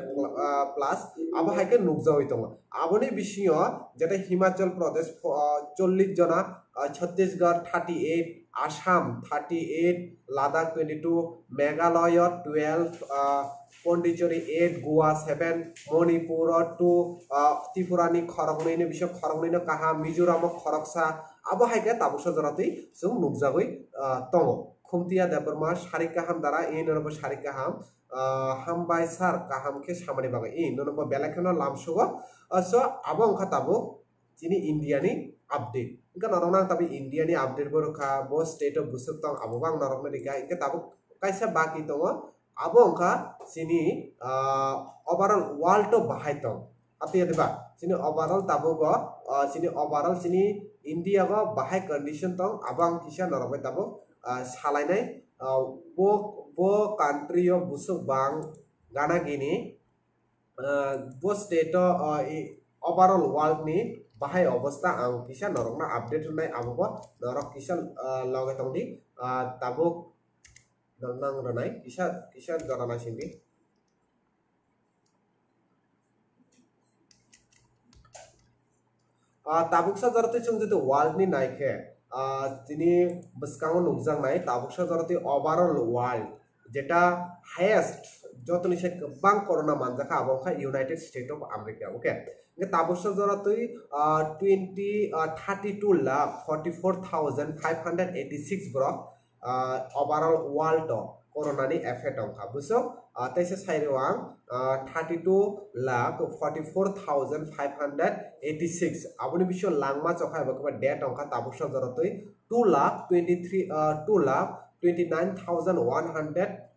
plus, abo hai khe nukjagwi tongo. Aboni bisingo jete Himachal Pradesh, ah, chollish jona, ah, Chhattisgarh thirty eight, Assam thirty eight, Ladakh twenty two, Meghalaya twelve, ah, Pondicherry eight, Goa seven, Manipur o two, ah, Tripura ni khoroknwi ni bisingo khoroknwi no kaham, Mizoram o khoroksa, abo hai khe tabuksa jora twi chwng nukjagwi, ah, tongo. Khumtiya Debbarma, sarik kaham dara, e nono bo sarik kaham, ah, hambai sir, kaham khe samani bagwi, e nono bo belai kheno lamsugo. Ah, so abo wngkha tabuk chini India ni update. Wngkha norok nang tabuk India ni update bo rwkha, bo state o bwswk tong abo bo ang norok no rwkha. Wngkha tabuk kaisa baki tongo, abo wngkha chini, ah, overall world o bahai tong. Ati ati ba chini overall tabuk o, ah, chini overall chini India o bahai condition tong abo ang kisa norok bai tabuk, ah, salainai, ah, bo, bo country o bwswk bang gana gini, ah, bo state o, ah, i-, overall world ni bahai obostha ang kisa norokno update rwnai, abo bo norok kisa, ah, loge tongdi, ah, tabuk nang, nang rwnai kisa, kisa jora naisingdi. Ah, tabuksa jora twi chwng jodi world ni naikhe, ah, tini bwskango nukjaknai tabuksa jora twi overall world jeta highest, jotoni se kwbang corona manjakha, abo wngkha United States of America, okay? Hingke tabuksa jora twi, ah, twenty, ah, thirty two lakh forty four thousand five hundred eighty six borok, ah, overall world o corona ni effect wngkha. Bwswk, ah, teisa sai rw ang, ah, thirty two lakh forty four thousand five hundred eighty six. Aboni bisingo langma chokha eba khe death wngkha tabuksa jora twi two lakh twenty three, ah, two lakh twenty nine thousand one hundred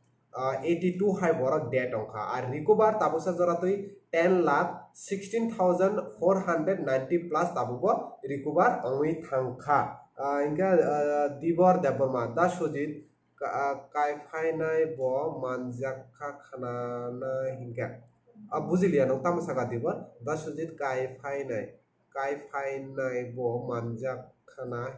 eighty two hai borok death wngkha. Ar recover tabuksa jora twi ten lakh sixteen thousand four hundred ninety plus tabukbo recover wngwi thangkha. Ah, hingkhe, ah, Dibor Debbarma, Da Sujit, ka-, ah, kai phainai bo manjak kha khana na hinkhe. Ah, bujiliya nwng tamo saka Dibor? Da Sujit kai phainai, kai phainai bo manjak khana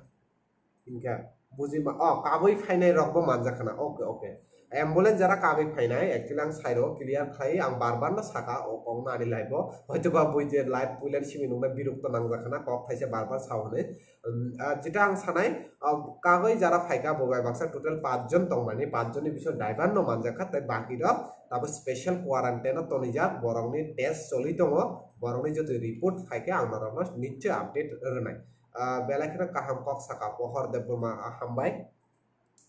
hinkhe. Bujima, oh, kabui phainai rok bo manjak khana. Okay, okay. Ambulance jara kabui phainai, actually ang sairo clear khlai, ang bar bar no saka o kok no ani live o. Hoito ba bui je live puilan simi nungna biruk to nangjak khana, kok thaisa bar bar sao hwnwi. Um, ah, jeta ang sanai, ah, kagoi jara phaika bo bai baksa total paanch jon tongmani, paanch jonni bisingo driver no manjakha, tei baki rok tabo special quarantine o tonijak, borokni test choli tongo, borokni jotoi report phaikhe ang norokno nichoi update rwnai. Ah, belai kheno kaham kok saka Pohor Debbarma, ah, hambai.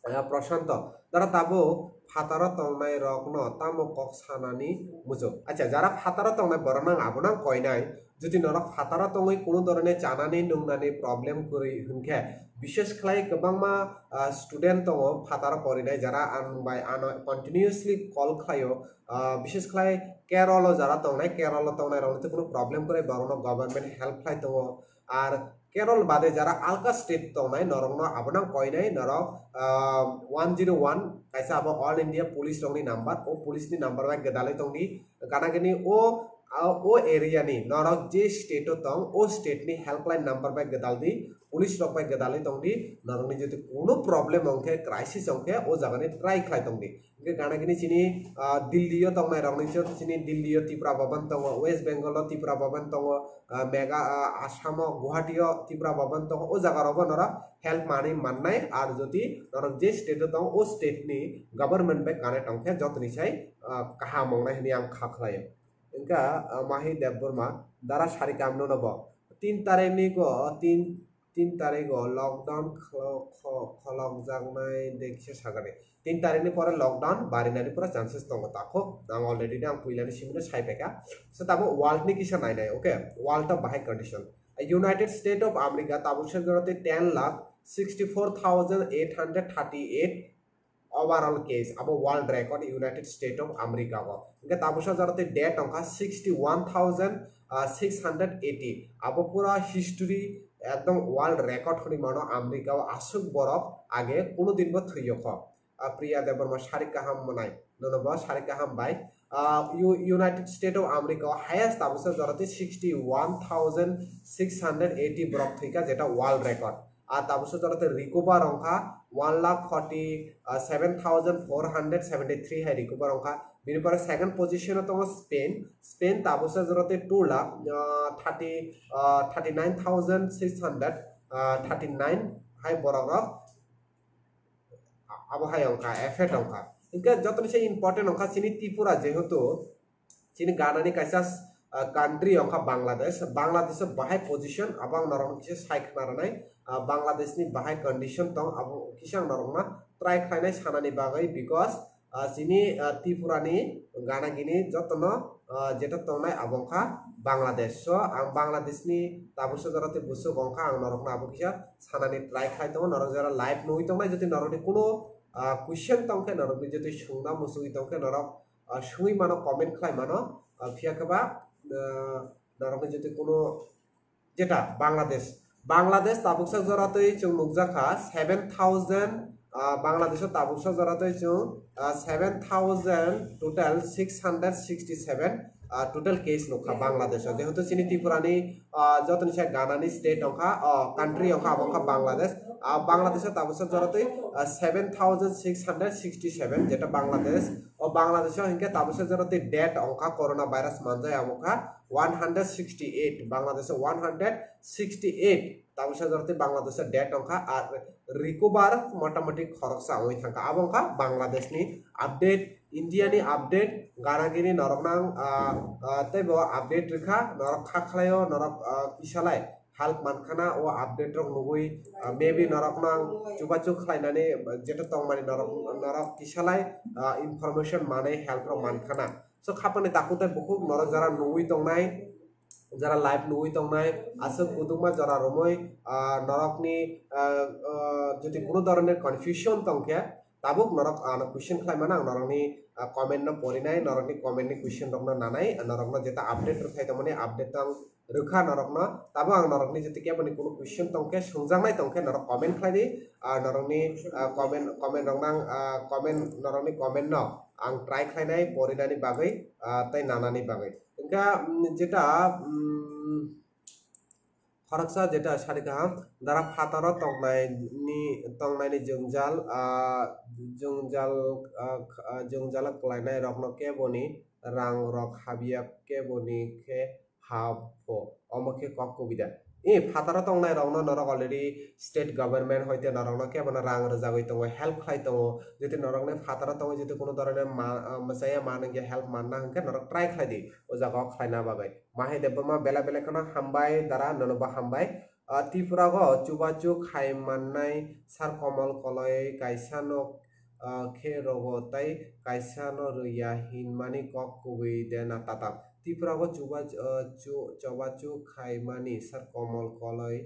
Ah, Prashanto, dara tabuk phataro tongnai rokno tamo kok sanani muchuk? Acha, jara phataro tongnai borok nang abono ang koinai. Jodi norok phataro tongwi kunu dhoroner chanani nungnani problem kwrwi hwnkhe, bishes khlai kwbangma, ah, student tongo phataro porinai, jara ang bai ano continuously call khlaio. Ah, bishes khlai Kerala o jara tongnai, Kerala o tongnai rokni kunu problem kwrwi borokno government help khlai tongo. Ar Kerala bade jara alka state tongnai norokno abono ang koinai norok, ah, one zero one kaisa abo All India Police rokni number, o police ni number bai gwdalwi tongdi. Gana gini o, ah, o area ni norok je state o tong, o state ni helpline number bai gwdaldi, police rok bai gwdalwi tongdi. Norokni jodi kunu problem wngkhe, crisis wngkhe, o jagani try khlai tongdi. Hingke gana gini chini, ah, Delhi o tongnai rokni se chini Delhi o Tipra Bhaban tongo, West Bengal o Tipra Bhaban tongo, ah, Megha-, ah, Assam o Guwahati o Tipra Bhaban tongo, o jaga rogo norok help manwi mannai, ar jodi norok je state o tongo, o state ni government bai connect wngkhe jotoni sai, ah, kaham wngnai hwnwi ang kha khlaio. Hingke, ah, Mahi Debbarma, dara sari kam nono bo. Tin tarikh ni go, tin tin tarikh o lockdown khlo-, kho-, kholokjaknai de kisa sakani. Tin tarikh ni pore lockdown barinani pura chances tongo takhuk. Ang already ang puilani simino sai paikha. So tabo world ni kisa nainai, okay? World o bahai condition. United States of America tabuk se jora tei ten lakh sixty four thousand eight hundred thirty eight overall case, abo world record United States of America o. Hingke tabuksa jora tei death wngkha sixty one thousand six hundred eighty. Abo pura history ekdom world record hwnwi mano, America o aswk borok age kuno din bo thwiyokho. Ah, Priya Debbarma, sari kaham mwnai. Nono bo sari kaham bai. Ah, U-, United States of America o highest tabuksa jora tei sixty one thousand six hundred eighty borok thwikha, jeta world record. Ah, tabuksa jora tei recover wngkha one lakh forty seven thousand four hundred seventy three hai recover wngkha. Bini pore second position o tongo Spain. Spain tabuksa jora tei two lakh thirty thirty nine thousand six hundred thirty nine hai borok rok abo hai wngkha, effect wngkha. Hingke jotoni se important wngkha chini Tripura, jehetu chini ganani kaisa, ah, country wngkha Bangladesh. Bangladesh o bahai position abo ang norok kisa sai khna rwnai. Ah, Bangladesh ni bahai condition tong abo kisa ang norokno try khlainai sanani bagwi, because, ah, chini, ah, Tripura ni gana gini jotono, ah, jeta tongnai abo wngkha Bangladesh. So ang Bangladesh ni tabuksa jora tei bwswk wngkha, ang norokno abo kisa sanani try khlai tongo. Norok jora live nugwi tongnai, jodi norokni kuno, ah, question tongkhe, norokni jodi swngna muchungwi tongkhe, norok, ah, swngwi mano, comment khlai mano. Ah, phiya khe ba, ah, norokni jodi kuno jeta Bangladesh, Bangladesh tabuksa jora twi chwng nukjakha seven thousand, ah, Bangladesh o tabuksa jora twi chwng, ah, seven thousand total six hundred sixty seven, ah, total case nukha Bangladesh o. Jehetu chini Tripura ni, ah, jotoni se ganani state wngkha, ah, country wngkha, abo wngkha Bangladesh. Ah, Bangladesh o tabuksa jora twi, ah, seven thousand six hundred sixty seven, jeta Bangladesh. O Bangladesh o hinkhe tabuksa jora twi death wngkha corona virus manjai, abo wngkha one hundred sixty eight, Bangladesh o one hundred sixty eight tabuksa jora twi Bangladesh o death wngkha, ar recover motamoti khoroksa wngwi thangkha, abo wngkha Bangladesh ni update. India ni update gana gini norok nang, ah, ah, teibo update rwkha, norok kha khlaio, norok, ah, kisalai help mankhana o update rok nugwi, ah, maybe norok nang chubachu khlainani, ah, jeto tongmani norok, norok kisalai, ah, information manwi help rok mankhana. So khapani takhuk tei bukhuk norok jara nugwi tongnai, jara live nugwi tongnai, aswk kudukma jora romwi, ah, norokni, ah, ah, jodi kuno doroner confusion tongkhe, tabuk norok ano question khlaimano, ang norokni, ah, comment no porinai, norokni comment ni question rokno nanai, norokno jeta update rwthai tongmani update tong rwkha norokno, tabuk ang norokni jodi keboni kuno question tongkhe, swngjaknai tongkhe norok comment khlai di, ah, norokni, ah, comment, comment rokno ang, ah, comment, norokni comment no ang try khlainai porinani bagwi, ah, tei nanani bagwi. Hingkha, mm, jeta, mm, khoroksa jeta sari kaham, dara phataro tongnai ni, tongnai ni jwngjal, ah, jwngjal, ah, kh-, ah, jwngjalo kwlainai rokno keboni rang rok habya keboni khe hapho, omo khe kok kubui da. E phataro tongnai rokno norok already state government hoite norokno kebono rang rwjagwi tongo, help khlai tongo. Jodi norokni phataro tongo, jodi kuno dhoroner ma-, ah, mwchaya ma nungya help manna hwnkhe norok try khlai di. O jaga o khlaina bagwi. Mahai Debbarma belai belai kheno hambai dara, nono bo hambai. Ah, Tripura o chubachu khai mannai sir Komol Koloi kaisa no, ah, khe rogo tei kaisa no rwya hinmani kok kubui de na tatal. Tripura o chuba-, ah, chu-, chubachu khai mani sir Komol Koloi,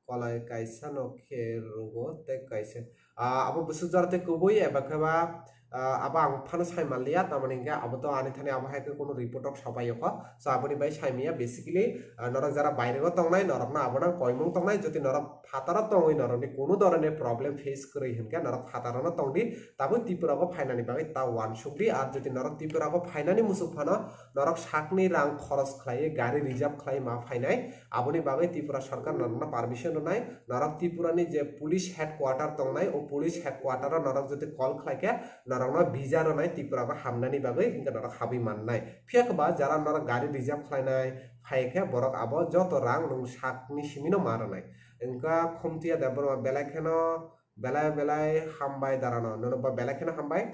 Koloi kaisa no khe rogo tei kaisa, ah, abo bwswk jora tei kubui eba khe ba, ah, abo ang phano sai manliya, tamoni hwnkhe abo to ani thani abo hai khe kunu report rok sapai yokho. So aboni bai sai manya, basically, ah, norok jara bairego tongnai, norokno abono koimung tongnai, jodi norok phataro tongwi norokni kunu dhoroner problem face kwrwi hwnkhe norok phataro no tongdi, tabuk Tripura o phainani bagwi ta uansukdi. Ar jodi norok Tripura o phainani muchuk phano norok sakni rang khoros khlaiwi, gari reserve khlaiwi ma phainai, aboni bagwi Tripura sarkar norokno permission rwnai. Norok Tripura ni je police headquarter tongnai, o police headquarter o norok jodi call khlaikhe norokno visa rwnai Tripura o hamnani bagwi, hwnkhe norok habwi mannai. Phiya khe ba jara norok gari reserve khlainai phai khe borok abo joto rang nwng sakni simi no ma rwnai. Wngkha Khumtiya Debbarma belai kheno belai belai hambai darano, nono ba belai kheno hambai.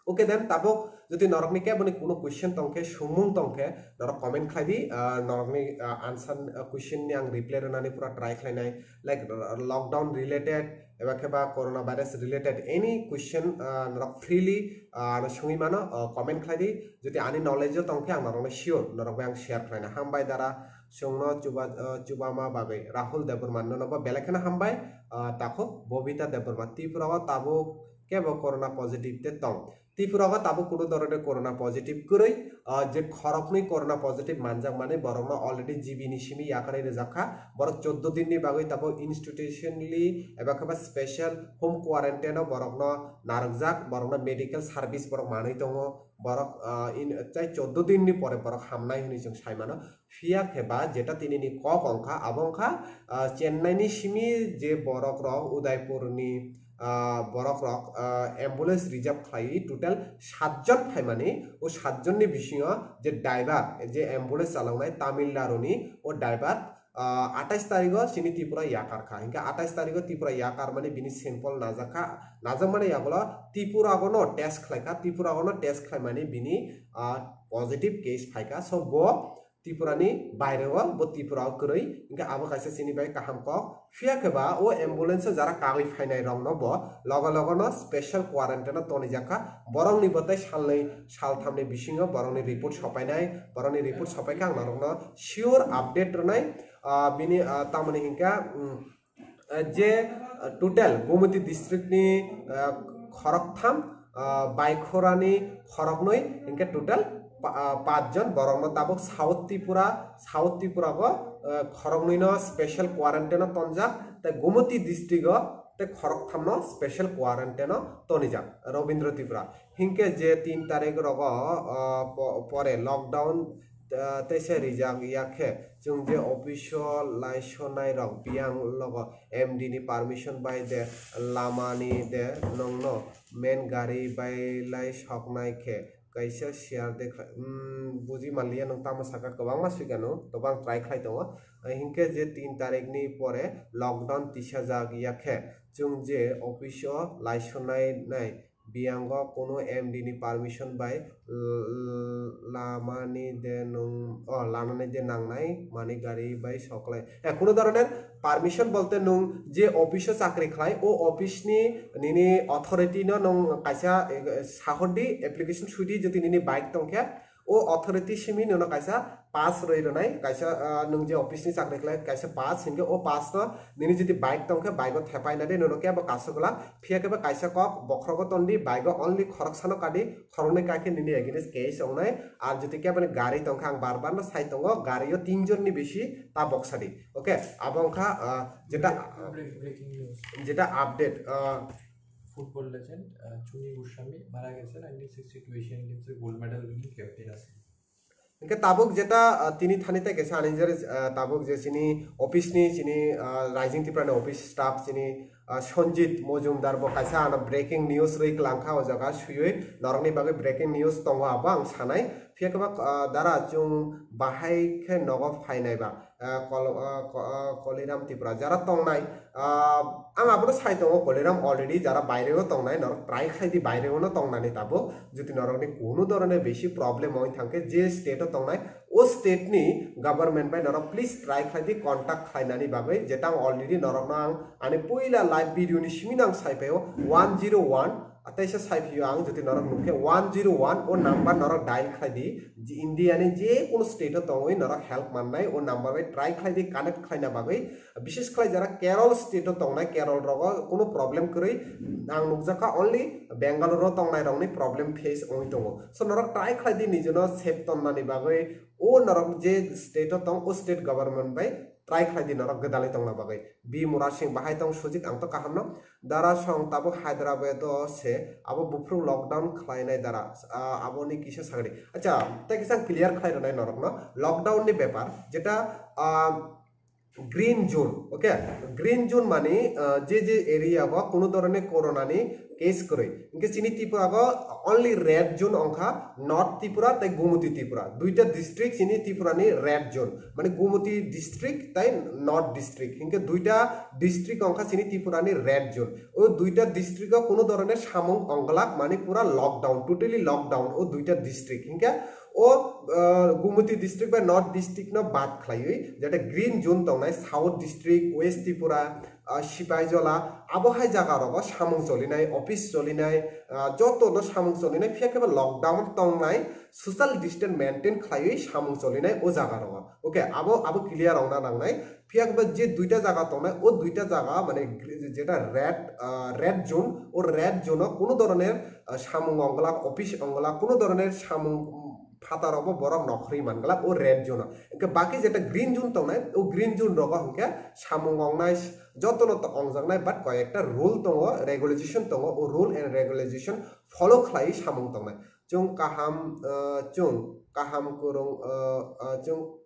Okay, then tabuk jodi norokni keboni kuno question tongkhe, sumung tongkhe, norok comment khlai di, ah, norokni, ah, answer, ah, question ni ang reply rwnani pura try khlainai, like, uh, lockdown related, eba khe ba corona virus related any question, ah, norok freely, ah, ano sungwi mano, ah, comment khlai di. Jodi ani knowledge o tongkhe ang norokno sure, norok bai ang share khlaina. Hambai dara, chwngno chuba-, ah, chubama bagwi. Rahul Debbarma, nono bo belai kheno hambai, ah, takhuk Bobita Debbarma. Tripura o tabuk kebo corona positive te tong. Tripura o tabuk kuno dhoroner corona positive kwrwi, ah, je khoroknwi corona positive manjakmani borokno already G B ni simi yakarwi rwjak kha. Borok choudo din ni bagwi tabuk institutionally eba khe ba special home quarantine o borokno narwkjak, borokno medical service borok manwi tongo. Borok, ah, in, tei choudo din ni pore borok hamnai hwnwi chwng sai mano. Phiya khe ba jeta tini ni kok wngkha, abo wngkha, ah, Chennai ni simi je borok rok Udaipur ni, ah, borok rok, ah, ambulance reserve khlaiwi total satjon phaimani, o satjon ni bisingo je driver, je ambulance chaloknai Tamil Nadu ni o driver, ah, atais tarigo chini Tripura yakar kha. Hinkhe atais tarigo Tripura yakar mani bini sample najak kha, najak mani yagulo Tripura gono test khlai kha, Tripura gono test khlaimani bini, ah, positive case phaikha. So bo Tripura ni baire o, bo Tripura o kwrwi, hinkhe abo kaisa chini bai kaham kok. Phiya khe ba o ambulance o jara kagwi phainai rok no bo logo logo no special quarantine o tonijak kha. Borok ni bo tei salnwi saltham ni bisingo borok ni report sopainai, borok ni report sopai kha ang norok no sure update rwnai. Ah, bini, ah, tamoni hinkhe, um, ah, je, ah, total Gomoti district ni, ah, khoroktham, ah, Baikhorani khoroknwi, hinkhe total pa-, ah, pach jon borokno tabuk South Tripura, South Tripura go, ah, khoroknwi no special quarantine o tonjak, tei Gomoti district o tei khoroktham no special quarantine o tonijak Robindra Tripura. Hinkhe je tin tarik rogo, ah, po-, pore lockdown, ah, teisa rijak ya khe, chwng je office o laisonai rok biyang logo M D ni permission bai de lama ni de nongno main gari bai lai soknai khe kaisa share de kha-, hmm, buji manliya nwng tamo saka kwbangma swikano, tobo ang try khlai tongo. Hinkhe je tin tarik ni pore lockdown tisajak ya khe, chwng je office o laisonai nai biyango kunu M D ni permission bai l-, l-, lamani de nung, oh, lanani de nangnai mani gari bai soklai. Eh, kunu dhoroner permission bolte nung je office o chakri khlai, o office ni nini authority no nung kaisa, eh, sahordi, application suidi, jodi nini bike tongkhe, o authority simi nono kaisa pass rwi rwnai, kaisa, ah, nwng je office ni chakri khlai kaisa pass, hinkhe o pass no nini jodi bike tongkhe bike o thepai nadi nono kebo kaso glak, phiya khe ba kaisa kok bokhrogo tondi, bike o only khoroksa no kadi, khoroknwi kai khe nini against case wngnai, ar jodi kebo ni gari tongkhe ang bar bar no sai tongo, gari o tin jon ni bisi ta boksa di, okay, abo wngkha, ah, jeta, break-, breaking news. Jeta update, ah, Football legend, uh, Chumi Goswami mara geche nineteen sixty-two Asian Games er gold medal winning captain ase. Hinkhe tabuk jeta, uh, tini thani tei kaisa ani jere, uh, tabuk je chini office ni chini, uh, Rising Tripura ni office staff chini, uh, Sanjit Mojumdar bo kaisa ano breaking news rwi kwlangkha o jaga swiwi norokni bagwi breaking news tongo abo ang sanai. Phiya khe ba, uh, dara chwng bahai khe nogo phainai ba. Ah, Kol-, ah, Ko-, ah, Koliram Tripura jara tongnai, ah, ang abono sai tongo Koliram already jara baireo tongnai norok try khlai di baireo no tongnani tabuk jodi norokni kunu dhoroner besi problem oi thangkhe je state o tongnai o state ni government bai norok please try khlai di contact khlainani bagwi jeta ang already norokno ang ani puila live video ni simi nang sai phaio one zero one. Teisa sai phio ang jodi norok nukhe one zero one o number norok dial khlai di, je India ni je kono state o tongwi norok help mannai o number bai try khlai di connect khlaina bagwi, bishes khlai jara Kerala state o tongnai Kerala rogo kono problem kwrwi ang nukjakha only Bangalore o tongnai rokni problem face ongwi tongo so norok try khlai di nijino safe tonnani bagwi o norok je state o tong o state government bai try khlai di norok gwdalwi tongna bagwi. B Murasing bahai tong Sujit ang to kaham no. Dara song tabuk Hyderabad o se abo buphuru lockdown khlainai dara. Ah, aboni kisa sagri. Acha, tei kisa clear khlai rwnai norok no. Lockdown ni bepar jeta, ah, green zone, okay? Green zone mani, ah, je je area o kunu dhoroner corona ni case kwrwi. Hinkhe chini Tripura go only red zone ongkha North Tripura tei Gumoti Tripura. Duita district chini Tripura ni red zone. Mane Gumoti district tei North district. Hinkhe duita district ongkha chini Tripura ni red zone. O duita district o kunu dhoroner samung ongglak mane pura lockdown, totally lockdown o duita district. Hinkhe O, ah, Gumoti district bai North district no bad khlaiwi, jeta green zone tongnai South district, West Tripura, ah, Sipaijola, abo hai jaga rogo samung cholinai, office cholinai, ah, joto no samung cholinai, phiya khe bo lockdown tongnai, social distance maintain khlaiwi samung cholinai o jaga rogo. Okay, abo, abo clear ongna nangnai. Phiya khe bo je duita jaga tongnai, o duita jaga mane gre-, jeta red, ah, red zone, o red zone o kuno doroner, ah, samung ongla, office ongla, kuno doroner samung, mm, phatarokbo borok nokhorwi mangla o red zone o. Hwnkhe baki jeta green zone tongnai, o green zone rogo hwnkhe samung ongnai, jotono to ongjaknai, but koyekta rule tongo, regulation tongo, o rule and regulation follow khlaiwi samung tongnai. Chwng kaham, ah, chwng kaham kwrwng, ah, ah, chwng,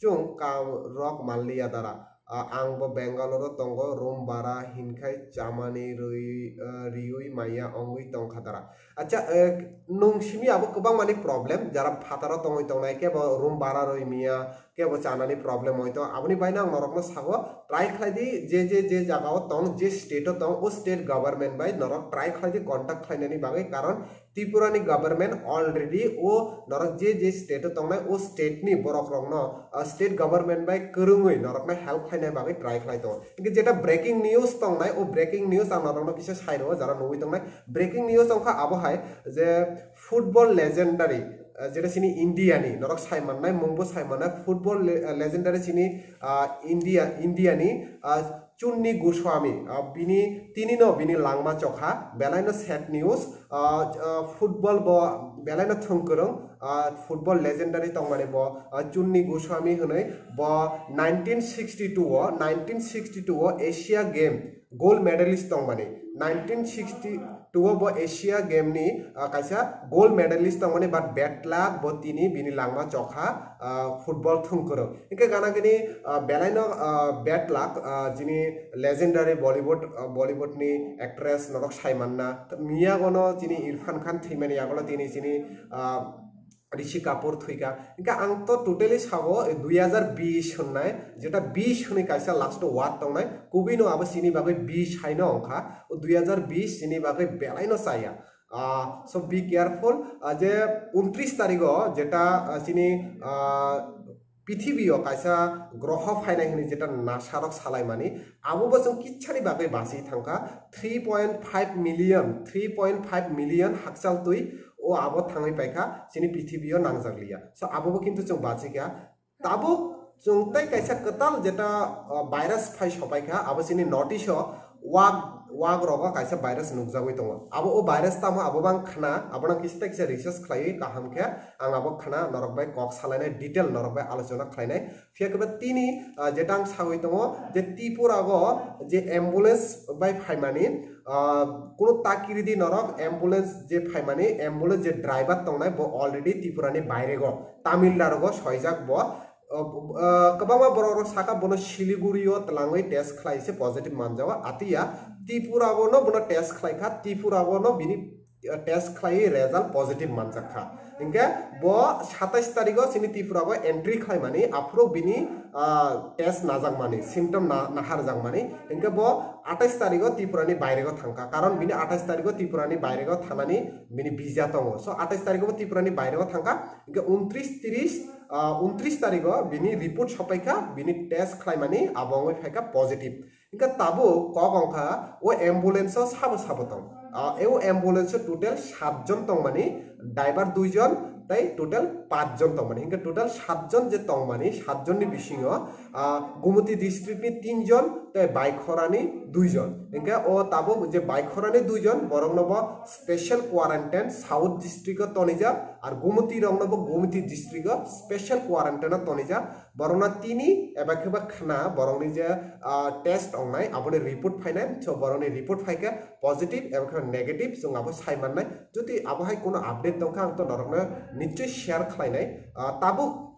chwng ka rok manliya dara. Ah, ang bo Bangalore o tongo, room bara hinkhai chamani rwi, ah, riwi maya ongwi tongkha dara. Acha, eh, nung simi abo kwbang mani problem, jara phataro tongwi tongnai, kebo room bara rwi miya, kebo chanani problem oi tong, aboni baino ang norokno sago, try khlai di, je, je, je jaga o tong, je state o tong, o state government bai norok try khlai di contact khlainani bagwi, karon Tripura ni government already o norok je je state o tongnai o state ni borok rokno, ah, state government bai kwrwngwi norokno help khlainai bagwi try khlai tongo. Hingke jeta breaking news tongnai o breaking news ang norokno kisa sai rwo jara nugwi tongnai. Breaking news wngkha abo hai je football legendary, ah, jeta chini India ni norok sai mannai mungbo sai mannai football le-, ah, legendary chini, ah, India, India ni, ah, Chunni Goswami, ah, bini tini no bini langma chokha, belai no sad news, ah, ah, football bo belai no thwngkwrwng, ah, football legendary tongmani bo, ah, Chunni Goswami hwnwi bo nineteen sixty-two o, nineteen sixty-two o Asia Game gold medalist tongmani, nineteen sixty-two o bo Asia Game ni, ah, kaisa gold medalist tongmani, but bad luck bo tini bini langma chokha, ah, football thwngkwrwng. Hingke gana gini, ah, belai no, ah, bad luck, ah, jini legendary Bollywood, ah, Bollywood ni actress norok sai manna. Miyago no jini Irfan Khan thwimani yago no tini jini, ah, Rishi Kapoor thwika. Hingke ang to totally sago, eh, dui hajar bish hwnnai, jeta bish hwnwi kaisa last o word tongnai, kubui no abo chini bagwi bish hai no wngkha. O dui hajar bish chini bagwi belai no chaya. Ah, so be careful. Ah, je untris tarigo jeta, ah, chini, ah, pithibio kaisa groho phainai hwnwi jeta NASA rok salaimani, abo bo chwng kitsani bagwi bachwi thangkha. Three point five million, three point five million hakchal twi o abo thangwi paikha, chini pithibio nangjakliya. So abo bo kintu chwng bachikha. Tabuk chwng tei kaisa kwtal jeta, uh, virus phai sopaikha, abo chini notice o wak, wak rogo kaisa virus nukjagwi tongo. Abo o virus tamo abo bang khna, abono kisa tei kisa research khlaiwi kaham khe ang abo khna norok bai kok salainai, detail norok bai alochona khlainai. Phiya khe ba tini, uh, jeta ang sagwi tongo je Tripura o je ambulance bai phaimani, uh, kuno takiri di norok, ambulance je phaimani, ambulance je driver tongnai bo already Tripura ni baire go, Tamil Nadu go soijak bo. Uh, uh, kwbangma borok rok saka bono Siliguri o twlangwi test khlai se positive manjago, atiya Tripura o no bono test khlai kha, Tripura o no bini, uh, test khlai result positive manjak kha. Hingke bo satais tarigo chini Tripura o entry khlaimani, aphuru bini, ah, test najakmani, symptom na-, naharjakmani. Hingke bo atais tarigo Tripura ni baire go thangkha, karon bini atais tarigo Tripura ni baire go thanani bini visa tongo. So atais tarigo bo Tripura ni baire go thangkha, hingke untris, tris, ah, untris tarigo bini report sopaikha, bini test khlaimani abo wngwi phaikha positive. Hingke tabuk kok wngkha o ambulance o sabo sabo tong. Ah, e o ambulance o total satjon tongmani, driver duijon tei total pachjon tongmani. Hingke total satjon je tongmani, satjonni bisingo, ah, Gumoti district ni tinjon tei Baikhorani duijon. Hingke o tabuk je Baikhorani duijon borokno bo special quarantine South district o tonijak, ar Gumoti rokno bo Gumoti district o special quarantine o tonijak. Borokno tini eba khe ba khna borokni je, ah, test ongnai, aboni report phainai, so borokni report phaikhe positive eba khe negative, chwng abo sai mannai. Jodi abo hai kuno update tongkha, ang to norokno nichoi share khlainai. Ah, tabuk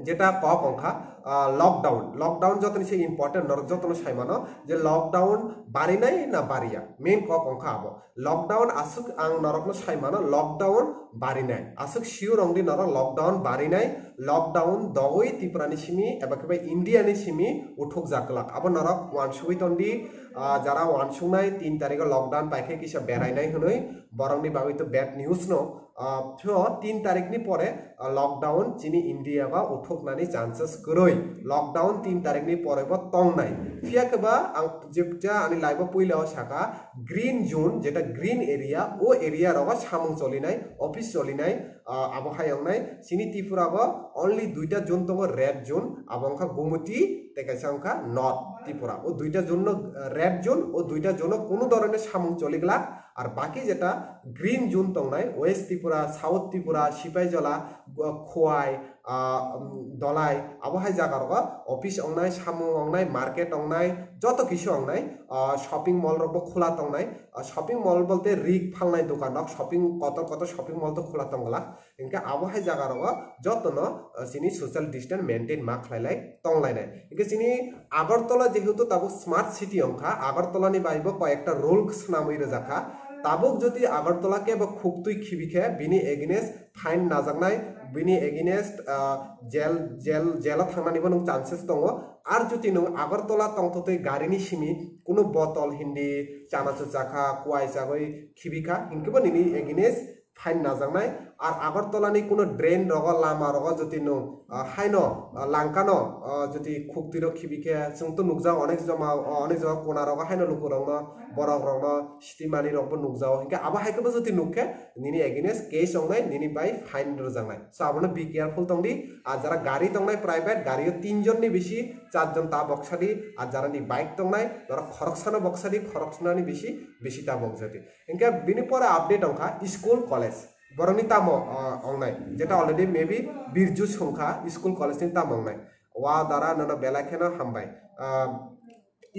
jeta kok wngkha, ah, lockdown. Lockdown jotoni se important, norok jotono sai mano je lockdown barinai na bariya, main kok wngkha abo. Lockdown aswk ang norokno sai mano, lockdown barinai. Aswk sure wng di norok lockdown barinai, lockdown dogwi Tripura ni simi eba khe bai India ni simi uthuk jak glak. Abo norok wansugwi ton di, ah, jara wansugnai tin tarikh o lockdown pai khe kisa berainai hwnwi, borok ni bagwi to bad news no. Ah, so tin tarikh ni pore, ah, lockdown chini India ba uthuknani chances kwrwi. Lockdown tin tarikh ni pore bo tongnai. Phiya khe ba ang jepcha ani live o puila o saka, green zone, jeta green area, o area rogo samung cholinai, office cholinai, ah, abo hai wngnai. Chini Tripura bo only duita zone tongo, red zone, abo wngkha Gumuti, tei kaisa wngkha North Tripura. O duita zone no, ah, red zone, o duita zone no kunu dhoroner samung choliglak. Ar baki jeta green zone tongnai, West Tripura, South Tripura, Sipaijola, Go-, Khowai, ah, um, Dholai, abo hai jaga rogo office wngnai, samung wngnai, market wngnai, joto kisu wngnai, ah, shopping mall rok bo khula tongnai, ah, shopping mall bolte rik phalnai dokan rok, shopping kotor kotor shopping mall to khula tong glak, hinkhe abo hai jaga rogo joto no, ah, chini social distance maintain ma khlai lai tong lainai. Hinkhe chini Agartala jehetu tabuk smart city wngkha, Agartala ni bai bo koi ekta rule swnamwi rwjak kha, tabuk jodi Agartala kebo khuktwi khibi khe bini against fine najaknai, bini against, ah, jail, jail, jail o thangnani bo nwng chances tongo. Ar jodi nwng Agartala tongthotwi gari ni simi kuno botol hindi chanachu chakha, kuai chagwi khibikha, hinkhe bo nini against fine najaknai. Ar Agartala ni kuno drain rogo, lama rogo jodi nwng, ah, haino, ah, langkano, ah, jodi khuktwi rok khibikhe, chwng to nukjak onek joma, onek joma kona rogo haino lukurokno, borok rokno stimani rokbo nukjago. Hinkhe abo hai khe bo jodi nukkhe, nini against case wngnai, nini bai fine rwjaknai. So abono be careful tong di. Ar jara gari tongnai private, gari o tin jon ni bisi char jon ta boksa di. Ar jara ni bike tongnai, norok khoroksano boksa di, khoroksano ni bisi, bisi ta boksa di. Hinkhe bini pore update wngkha school, college. Borokni tamo, ah, wngnai. Jeta already maybe Birju songkha school, college ni tamo wngnai. Wa dara nono belai kheno hambai. Ah,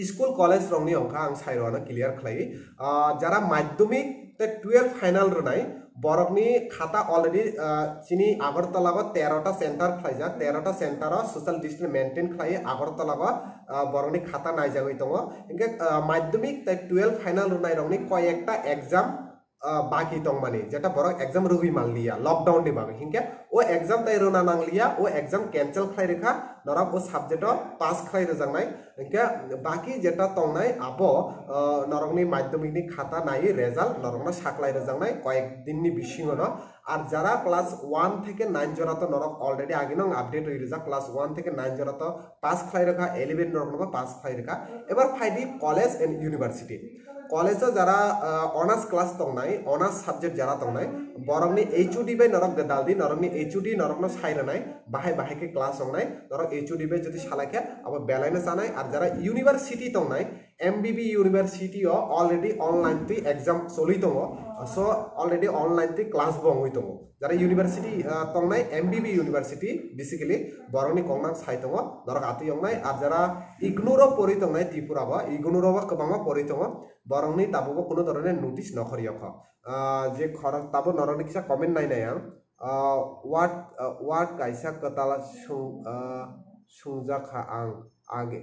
school college rokni wngkha ang sai rwano clear khlai. Ah, jara madhyamik tei twelve final rwnai, borokni khata already, ah, chini Agartala o tero ta center khlaijak, tero ta center o social distance maintain khlai Agartala o, ah, borokni khata naijagwi tongo. Hinkhe, ah, madhyamik tei twelve final rwnai rokni koi ekta exam, ah, baki tongmani, jeta borok exam rwgwi manliya lockdown ni bagwi, hinkhe o exam tai rwna nangliya, o exam cancel khlai rwkha, norok o subject o pass khlai rwjaknai. Hinkhe baki jeta tongnai abo, ah, norokni madhyamik ni khata naiwi result norokno saklai rwjaknai koyek din ni bisingo no. Ar jara class one theke nine jora to norok already agino ang update rwi rwjak, class one theke nine jora to pass khlai rwkha, eleven rokno bo pass khlai rwkha. Ebar phai di college and university. College o jara, ah, honours class tongnai, honours subject jara tongnai, borokni H O D bai norok de dal di, norokni H O D norokno sai rwnai, bahai bahai khe class wngnai, norok H O D bai jodi salai khe abo belai no chanai. Ar jara university tongnai, M B B university o already online twi exam choli tongo, so already online twi class bo wngwi tongo. Jara university, ah, tongnai M B B university, basically borokni kok nang sai tongo, norok atwi wngnai. Ar jara IGNOU o pori tongnai Tripura bo, IGNOU o bo kwbangma pori tongo, borokni tabuk bo kuno dhoroner notice nokhor yokho. Ah, je khorok tabuk norokni kisa comment nainai ang. Ah, what, ah, what kaisa kwtal sung, ah, sungjak kha ang age.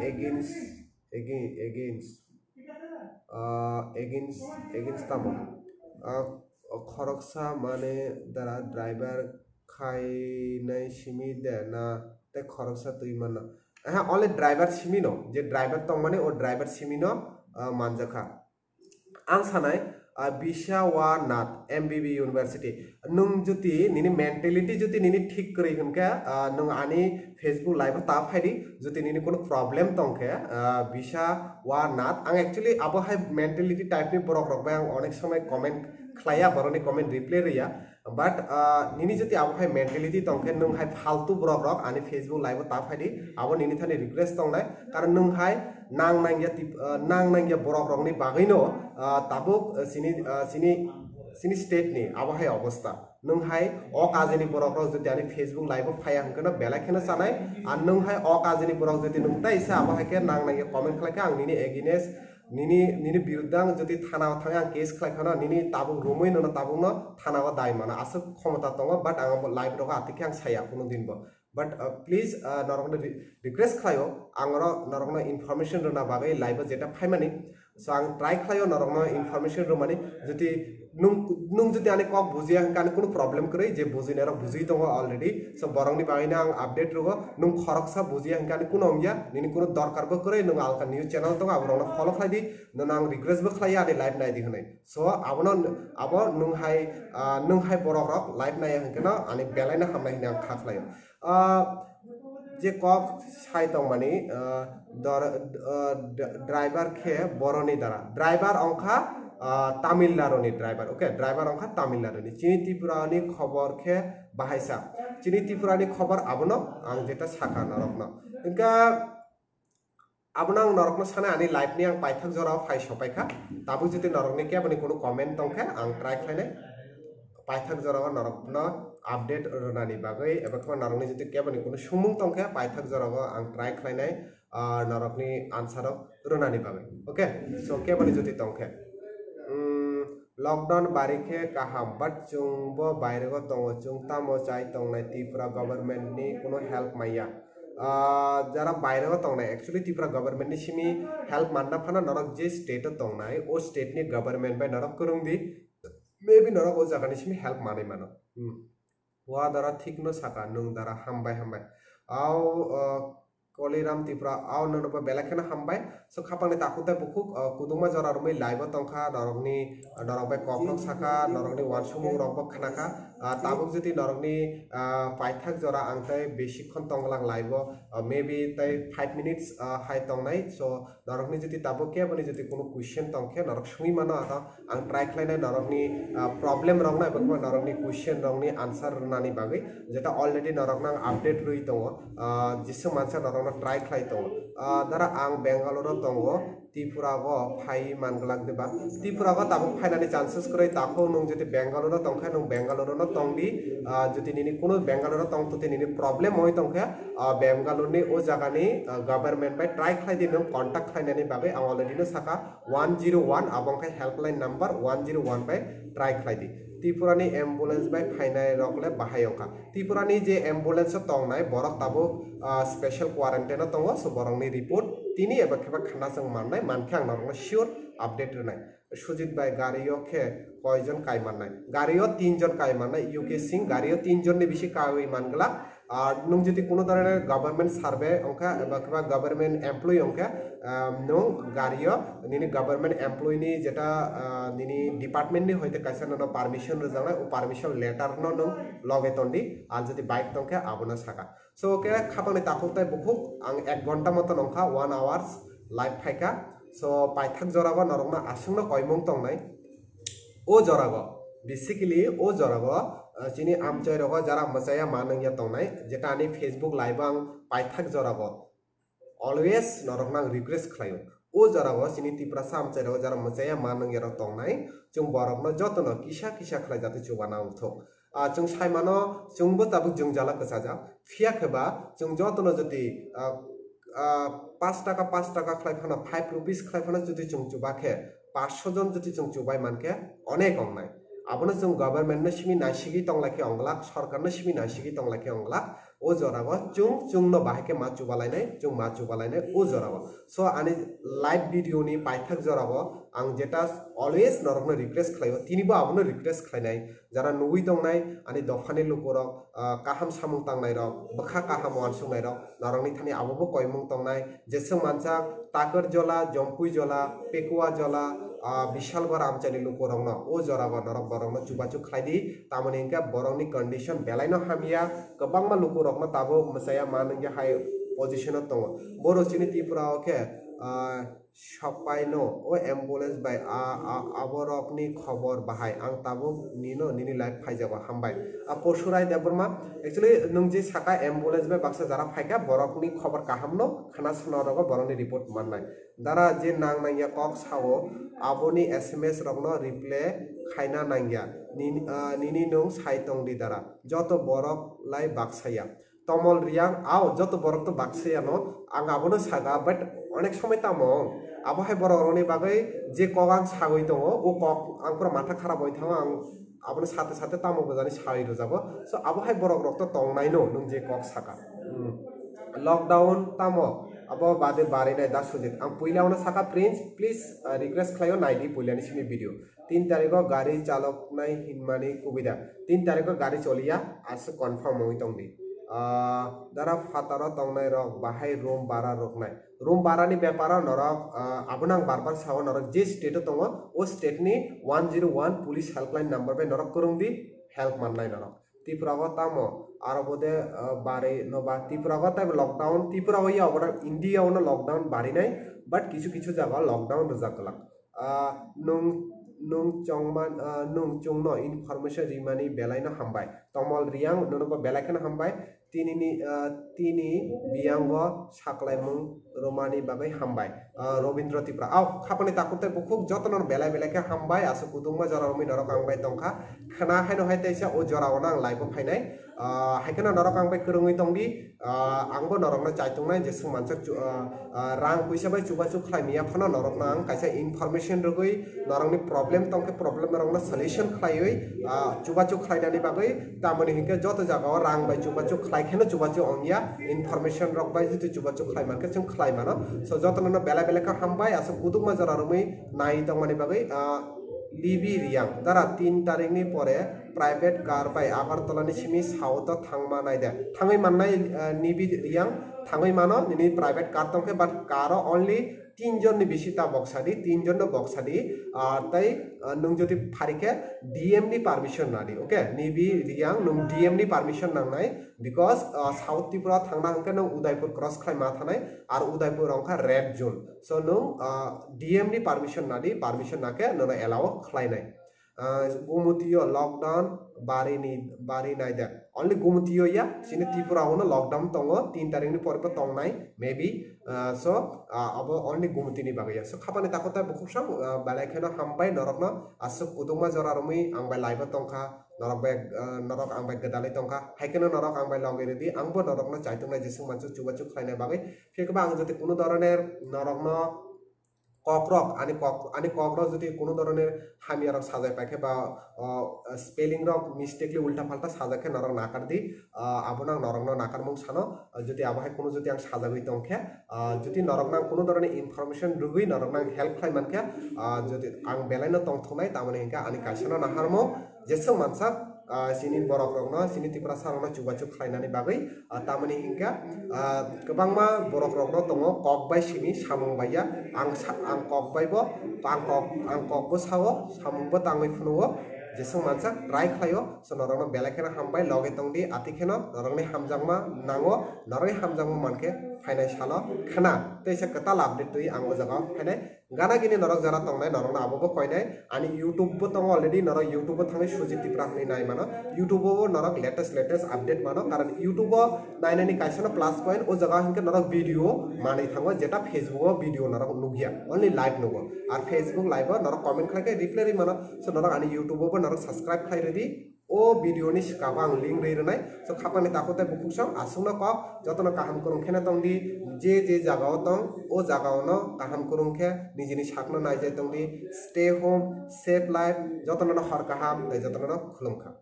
Against, against, against, ah, against, against tamo? Ah, khoroksa mane dara driver khainai simi de na tei khoroksa twi mano? Aha, only driver simi no, je driver tongmani o driver simi no, ah, manjakha. Ang sanai, ah, Bisa wa Nath, M B B University. Nwng jodi nini mentality jodi nini thik kwrwi hwnkhe, ah, nwng ani Facebook live o ta phai di. Jodi nini kuno problem tongkhe, ah, Bisa wa Nath. Ang actually abo hai mentality type ni borok rok bai ang onek somoi comment khlaiya, borokni comment reply rwya. But, ah, nini jodi abo hai mentality tongkhe, nwng hai faltu borok rok ani Facebook live o ta phai di, abo nini thani request tongnai. Karon nwng hai nang nangya tip-, ah, nang nangya borok rokni bagwino, ah, tabuk, ah, sini, ah, sini, sini state ni abo hai obostha. Nwng hai o kajini borok rok jodi ani Facebook live o phaiya hwnkhe no belai kheno chanai. Ar nwng hai o kajini borok jodi nwng tai se abo hai khe nang nangya comment khlai khe ang nini against Nini, nini biruddhe ang jodi thana o thangwi ang case khlai khano, nini tabuk romwi nono tabukno thana o dai mano. Aswk khomota tongo, but ang abo live rogo atikhe ang saya kuno din bo. But, uh, please, uh, norokno re-, request khlaio, ang oro norokno information rwna bagwi live o jeta phaimani. So ang try khlaio norokno information rwmani, jodi nung nung jodi ani kok bujiya hwnkhe ani kunu problem kwrwi, je bujinai rok bujui tongo already, so borokni bagwino ang update rwo. Nung khoroksa bujiya hwnkhe ani kunu wngya, nini kunu dorkar bo kwrwi, nung alka news channel tongo, aborokno follow khlai di, nono ang request bo khlaiya ani live nai di hwnwi. So abono abo nung hai ah, nung hai borok rok live naiya hwnkhe no ani belai no hamnai hwnwi ang kha khlaio. Ah, je kok sai tongmani, ah, dor-, ah, d-, driver khe boroni dara. Driver ongkha, ah, Tamil Nadu ni driver. Okay, driver ongkha Tamil Nadu ni. Chini Tripura ni khobor khe bahaisa. Chini Tripura ni khobor abono ang jeta saka norokno. Hwnkhe abono ang norokno sana ani live ni ang paithak jorao phai sopaikha. Tabuk jodi norokni keboni kunu comment tongkhe ang try khlainai. Paithak jorao norokno update rwnani bagwi eba khe norokni jodi keboni kunu sumung tongkhe paithak jorao ang try khlainai, ah, norokni answer rok rwnani bagwi. Okay? So keboni jodi tongkhe. Hmm, lockdown bari khe kaham, but chwng bo bairego tongo, chwng tamo chai tongnai Tripura government ni kunu help manya. Ah, jara bairego tongnai, actually Tripura government ni simi help manna phano norok je state o tongnai, o state ni government bai norok kwrwng di, maybe norok o jaga ni simi help manwi mano. Hmm. Wa dara thik no saka, nung dara hambai hambai. Au, ah, Koliram Tripura, au nono bo belai kheno hambai. So khapangni takhuk tai bukhuk, ah, kudungma jora romwi live o tongkha, norokni, ah, norok bai kok rok saka, norokni wansukmung rok bo khnakha. Ah, tabuk jodi norokni, ah, paithak jora ang tai besi khon tonglang live o, ah, maybe tai five minutes, ah, hai tongnai. So norokni jodi tabuk keboni jodi kunu question tongkhe norok sungwi mano, ano ang try khlainai norokni, ah, problem rokno eba norokni question rokni answer rwnani bagwi, jeta already norokno ang update rwi tongo, ah, jesa mansa norokno try khlai tongo. Ah, dara ang Bangalore o tongo, Tripura go phai man glak de ba? Tripura go tabuk phainani chances kwrwi, takhuk nung jodi Bangalore o tongkhe nung Bangalore no tongdi, ah, jodi nini kunu Bangalore o tongtute nini problem oi tongkhe, ah, Bangalore ni o jaga ni, ah, government bai try khlai di, nung contact khlainani bagwi ang already no saka, one zero one, abo wngkha helpline number, one zero one bai try khlai di. Tripura ni ambulance bai phainai rok le bahai wngkha. Tripura ni je ambulance o tongnai borok tabuk, ah, special quarantine o tongo, so borok ni report tini eba khe ba khana chwng mannai, mankhe ang norok no sure update rwnai. Sujit bai gari o khe koi jon kai mannai? Gari o tin jon kai mannai, U K Singh gari o tin jon ni bisi kaiwi man glak. Ar nung jodi kuno dhoroner government survey ongkha eba khe ba government employee ongkha, ah, nung gari o nini government employee ni jeta, ah, nini department ni hoite kaisa nono permission rwjaknai, o permission letter no nung loge tondi, ar jodi bike tongkhe abono saka. So khe khapangni takhuk tai bukhuk ang ek ghonta moto nongkha, one hours live phaikha. So paithak jorago norokno aswkno koimung tongnai. O jorago, basically o jorago, ah, chini amchai rogo jara mwchaya ma nungya tongnai, jeta ani Facebook live ang paithak jorago always norokno ang request khlaio. O jorago chini Tiprasa amchai rogo jara mwchaya ma nungya rok tongnai, chwng borokno jotono kisa kisa khlai jatwi chubana wngthok. Ah, chwng sai mano, chwngbo tabuk jwngjalo kwchajak. Phiya khe ba chwng jotono jodi, ah, ah, paanch taka, paanch taka khlai phano, five rupees khlai phano jodi chwng chuba khe, paanch sho jon jodi chwng chubai man khe, onek wngnai. Abono chwng government no simi naisigwi tong lai khe wnglak, sorkar no simi naisigwi tong lai khe wnglak. O jorago chwng chwngno bahai khe ma chuba lainai, chwng ma chuba lainai o jorago. So ani live video ni paithak jorago ang jeta always norokno request khlaio, tinibo abono request khlainai. Jara nugwi tongnai ani dophani lukurok, ah, kaham samung tangnairok, bwkha kaham uansuknairok, norokni thani abobo koimung tongnai. Jeswk mansak Takarjola, Jompuijola, Pekuajola, ah, Bishalgor amchaini lukurokno o jorago norok borokno chubachu khlai di. Tamoni hwnkhe borokni condition belaino hamya, kwbangma lukurokno tabuk mwchaya ma nungya hai position o tongo. Borok chini Tripura o khe, ah, Sopaino o ambulance bai a, a, aborokni khobor bahai. Ang tabuk nino, nini live phaijago, hambai. A Porsurai Debbarma, actually nwng je saka ambulance bai baksa jara phaikha, borokni khobor kahamno khna swnorogo borokni report mannai. Dara je nang nangya kok sao, aboni S M S rokno reply khaina nangya. Nini, ah, nini nwng sai tongdi dara. Joto borok lai baksaya. Tomol Riang, ao, joto borok to baksa yano, ang abono saga, but onek somoi tamo, abo hai borok rokni bagwi je kok ang sagwi tongo, o kok ang pura matha kharap oi thango, ang abono sate sate tamo bwjani sawi rwjago. So abo hai borok rok to tongnaino, nwng je kok saka. Hmm. Lockdown tamo, Abo bade barinai da Sujit. Ang puila ono saka, Prince, please, ah, request khlaio, naidi puilani simi video. Tin tarikho gari chaloknai hinmani kubui da. Tin tarikho gari choliya, aswk confirm wngwi tongdi. Ah, dara phataro tongnai rok bahai room bara roknai. Room bara ni beparo norok, ah, abono ang bar bar sao, norok je state o tongo, o state ni one zero one police helpline number bai norok kwrwngdi, help mannai norok. Tripura o tamo aro bode, ah, bari no ba Tripura o tamo lockdown, Tripura o ya obo India o no lockdown barinai, but kisu kisu jaga o lockdown rwjak kwlak. Ah, nung, nung chongman, ah, nung chungno information rimani belai no hambai. Tomol Riang, nono bo belai kheno hambai. Tini ni, ah, tini biyango saklaimung romani bagwi hambai. Ah, Robindra Tripura. Au, khapani takhuk tei bukhuk jotono belai belai khe hambai. Aswk kudukma jora romwi norok ang bai tongkha. Khna haino hai teisa o jora ono ang live o phainai. Ah, hai kheno norok ang bai kwrwngwi tongdi. Ah, angbo norokno chaitungnai je swngmansak chu-, ah, ah, rang puisa bai chubachu khlai miya phano norokno ang kaisa information rwgwi norokni problem tongkhe problem norokno solution khlaiwi, ah, chubachu khlainani bagwi tamoni hinkhe joto jagao rang bai chubachu khlai kheno chubachu ongya, information rok bai jitu chubachu khlai mankhe chwng khlai mano. So jotono belai belai khe hambai aswk kudukma jora romwi nai tongmani bagwi, ah, Nibi Riang, dara tin tarikni pore private car bai Agartala ni simi south o thangma naide. Thangwi mannai, ah, Nibi Riang, thangwi mano, nini private car tongkhe, but car o only tin jon ni bisi ta boksa di, tin jon no boksa di, ah, tei, ah, nung jodi phari khe D M ni permission nadi, okay? Nibi Riang, nung D M ni permission nangnai, because, ah, South Tripura thangna hwnkhe nung Udaipur cross khlai ma thanai, ar Udaipur wngkha red zone. So nung, ah, D M ni permission nadi, permission nakhe nono allow khlainai. Ah, Gumutio lockdown bari ni, bari naida. Only Gumutio ya, sini Tripura o no lockdown tongo, tin tarikni pore bo tongnai, maybe. Ah, so, ah, abo only Gumutini bagwi ya. So khapani takhuk tei bukhuk sam, ah, belai kheno hambai norokno aswk kudukma jora romwi ang bai live o tongkha, norok bai, ah, norok ang bai gwdalwi tongkha. Hai kheno norok ang bai logwi rwdi, angbo norokno chaitungnai jeswk mansuk chubachu khlaina bagwi. Phiya ba ang jodi kunu dhoroner norokno kokrok, ani kok, ani kokrok jodi kunu dhoroner hamya rok sajai paikhe ba, o, spelling rok mistakenly ulta palta sajak khe norok nakar di, ah, abono ang norokno nakarmung sano. Ah, jodi abo hai kunu jodi ang sajagwi tongkhe, ah, jodi norokno ang kunu dhoroner information rwgwi norokno ang help khlai mankhe, ah, jodi ang belaino tongthoknai, tamoni hinkhe ani kaisano naharmung jeswk mansak, ah, chini borok rokno, chini Tiprasa rokno chubachu khlainani bagwi, ah, tamoni hinkhe, ah, kwbangma borok rokno tongo kok bai simi samung bai ya, ang sa-, ang kok bai bo, ang kok, ang kok bo sao, samung bo tangwi phunukgo, jeswk mansak try khlaio. So norokno belai kheno hambai, loge tongdi, ati kheno norokni hamjakma nango, norokni hamjakma mankhe phainai salo khna teisa kwtal update twi ang o jaga phainai. Gana gini norok jara tongnai, norokno abo bo koinai. Ani YouTube bo tongo already, norok YouTube o thangwi Sujit Tripura hwnwi nai mano. YouTube o bo norok latest, latest update mano. Karon YouTube o nainani kaisa no plus point, o jaga hinkhe norok video manwi thango, jeta Facebook o video norok nukya, only live nugo. Ar Facebook live o norok comment khlai khe reply rwi mano. So norok ani YouTube o bo norok subscribe khlai rwdi. O video ni swkango ang link rwi rwnai. So khapani takhuk tei bukhuk song aswkno kok, jotono kaham kwrwng kheno tongdi, je je jagao tong, o jagaono kaham kwrwng khe nijini sakno naijai tongdi. Stay home, save life, jotono hor kaham tei jotono khulumkha.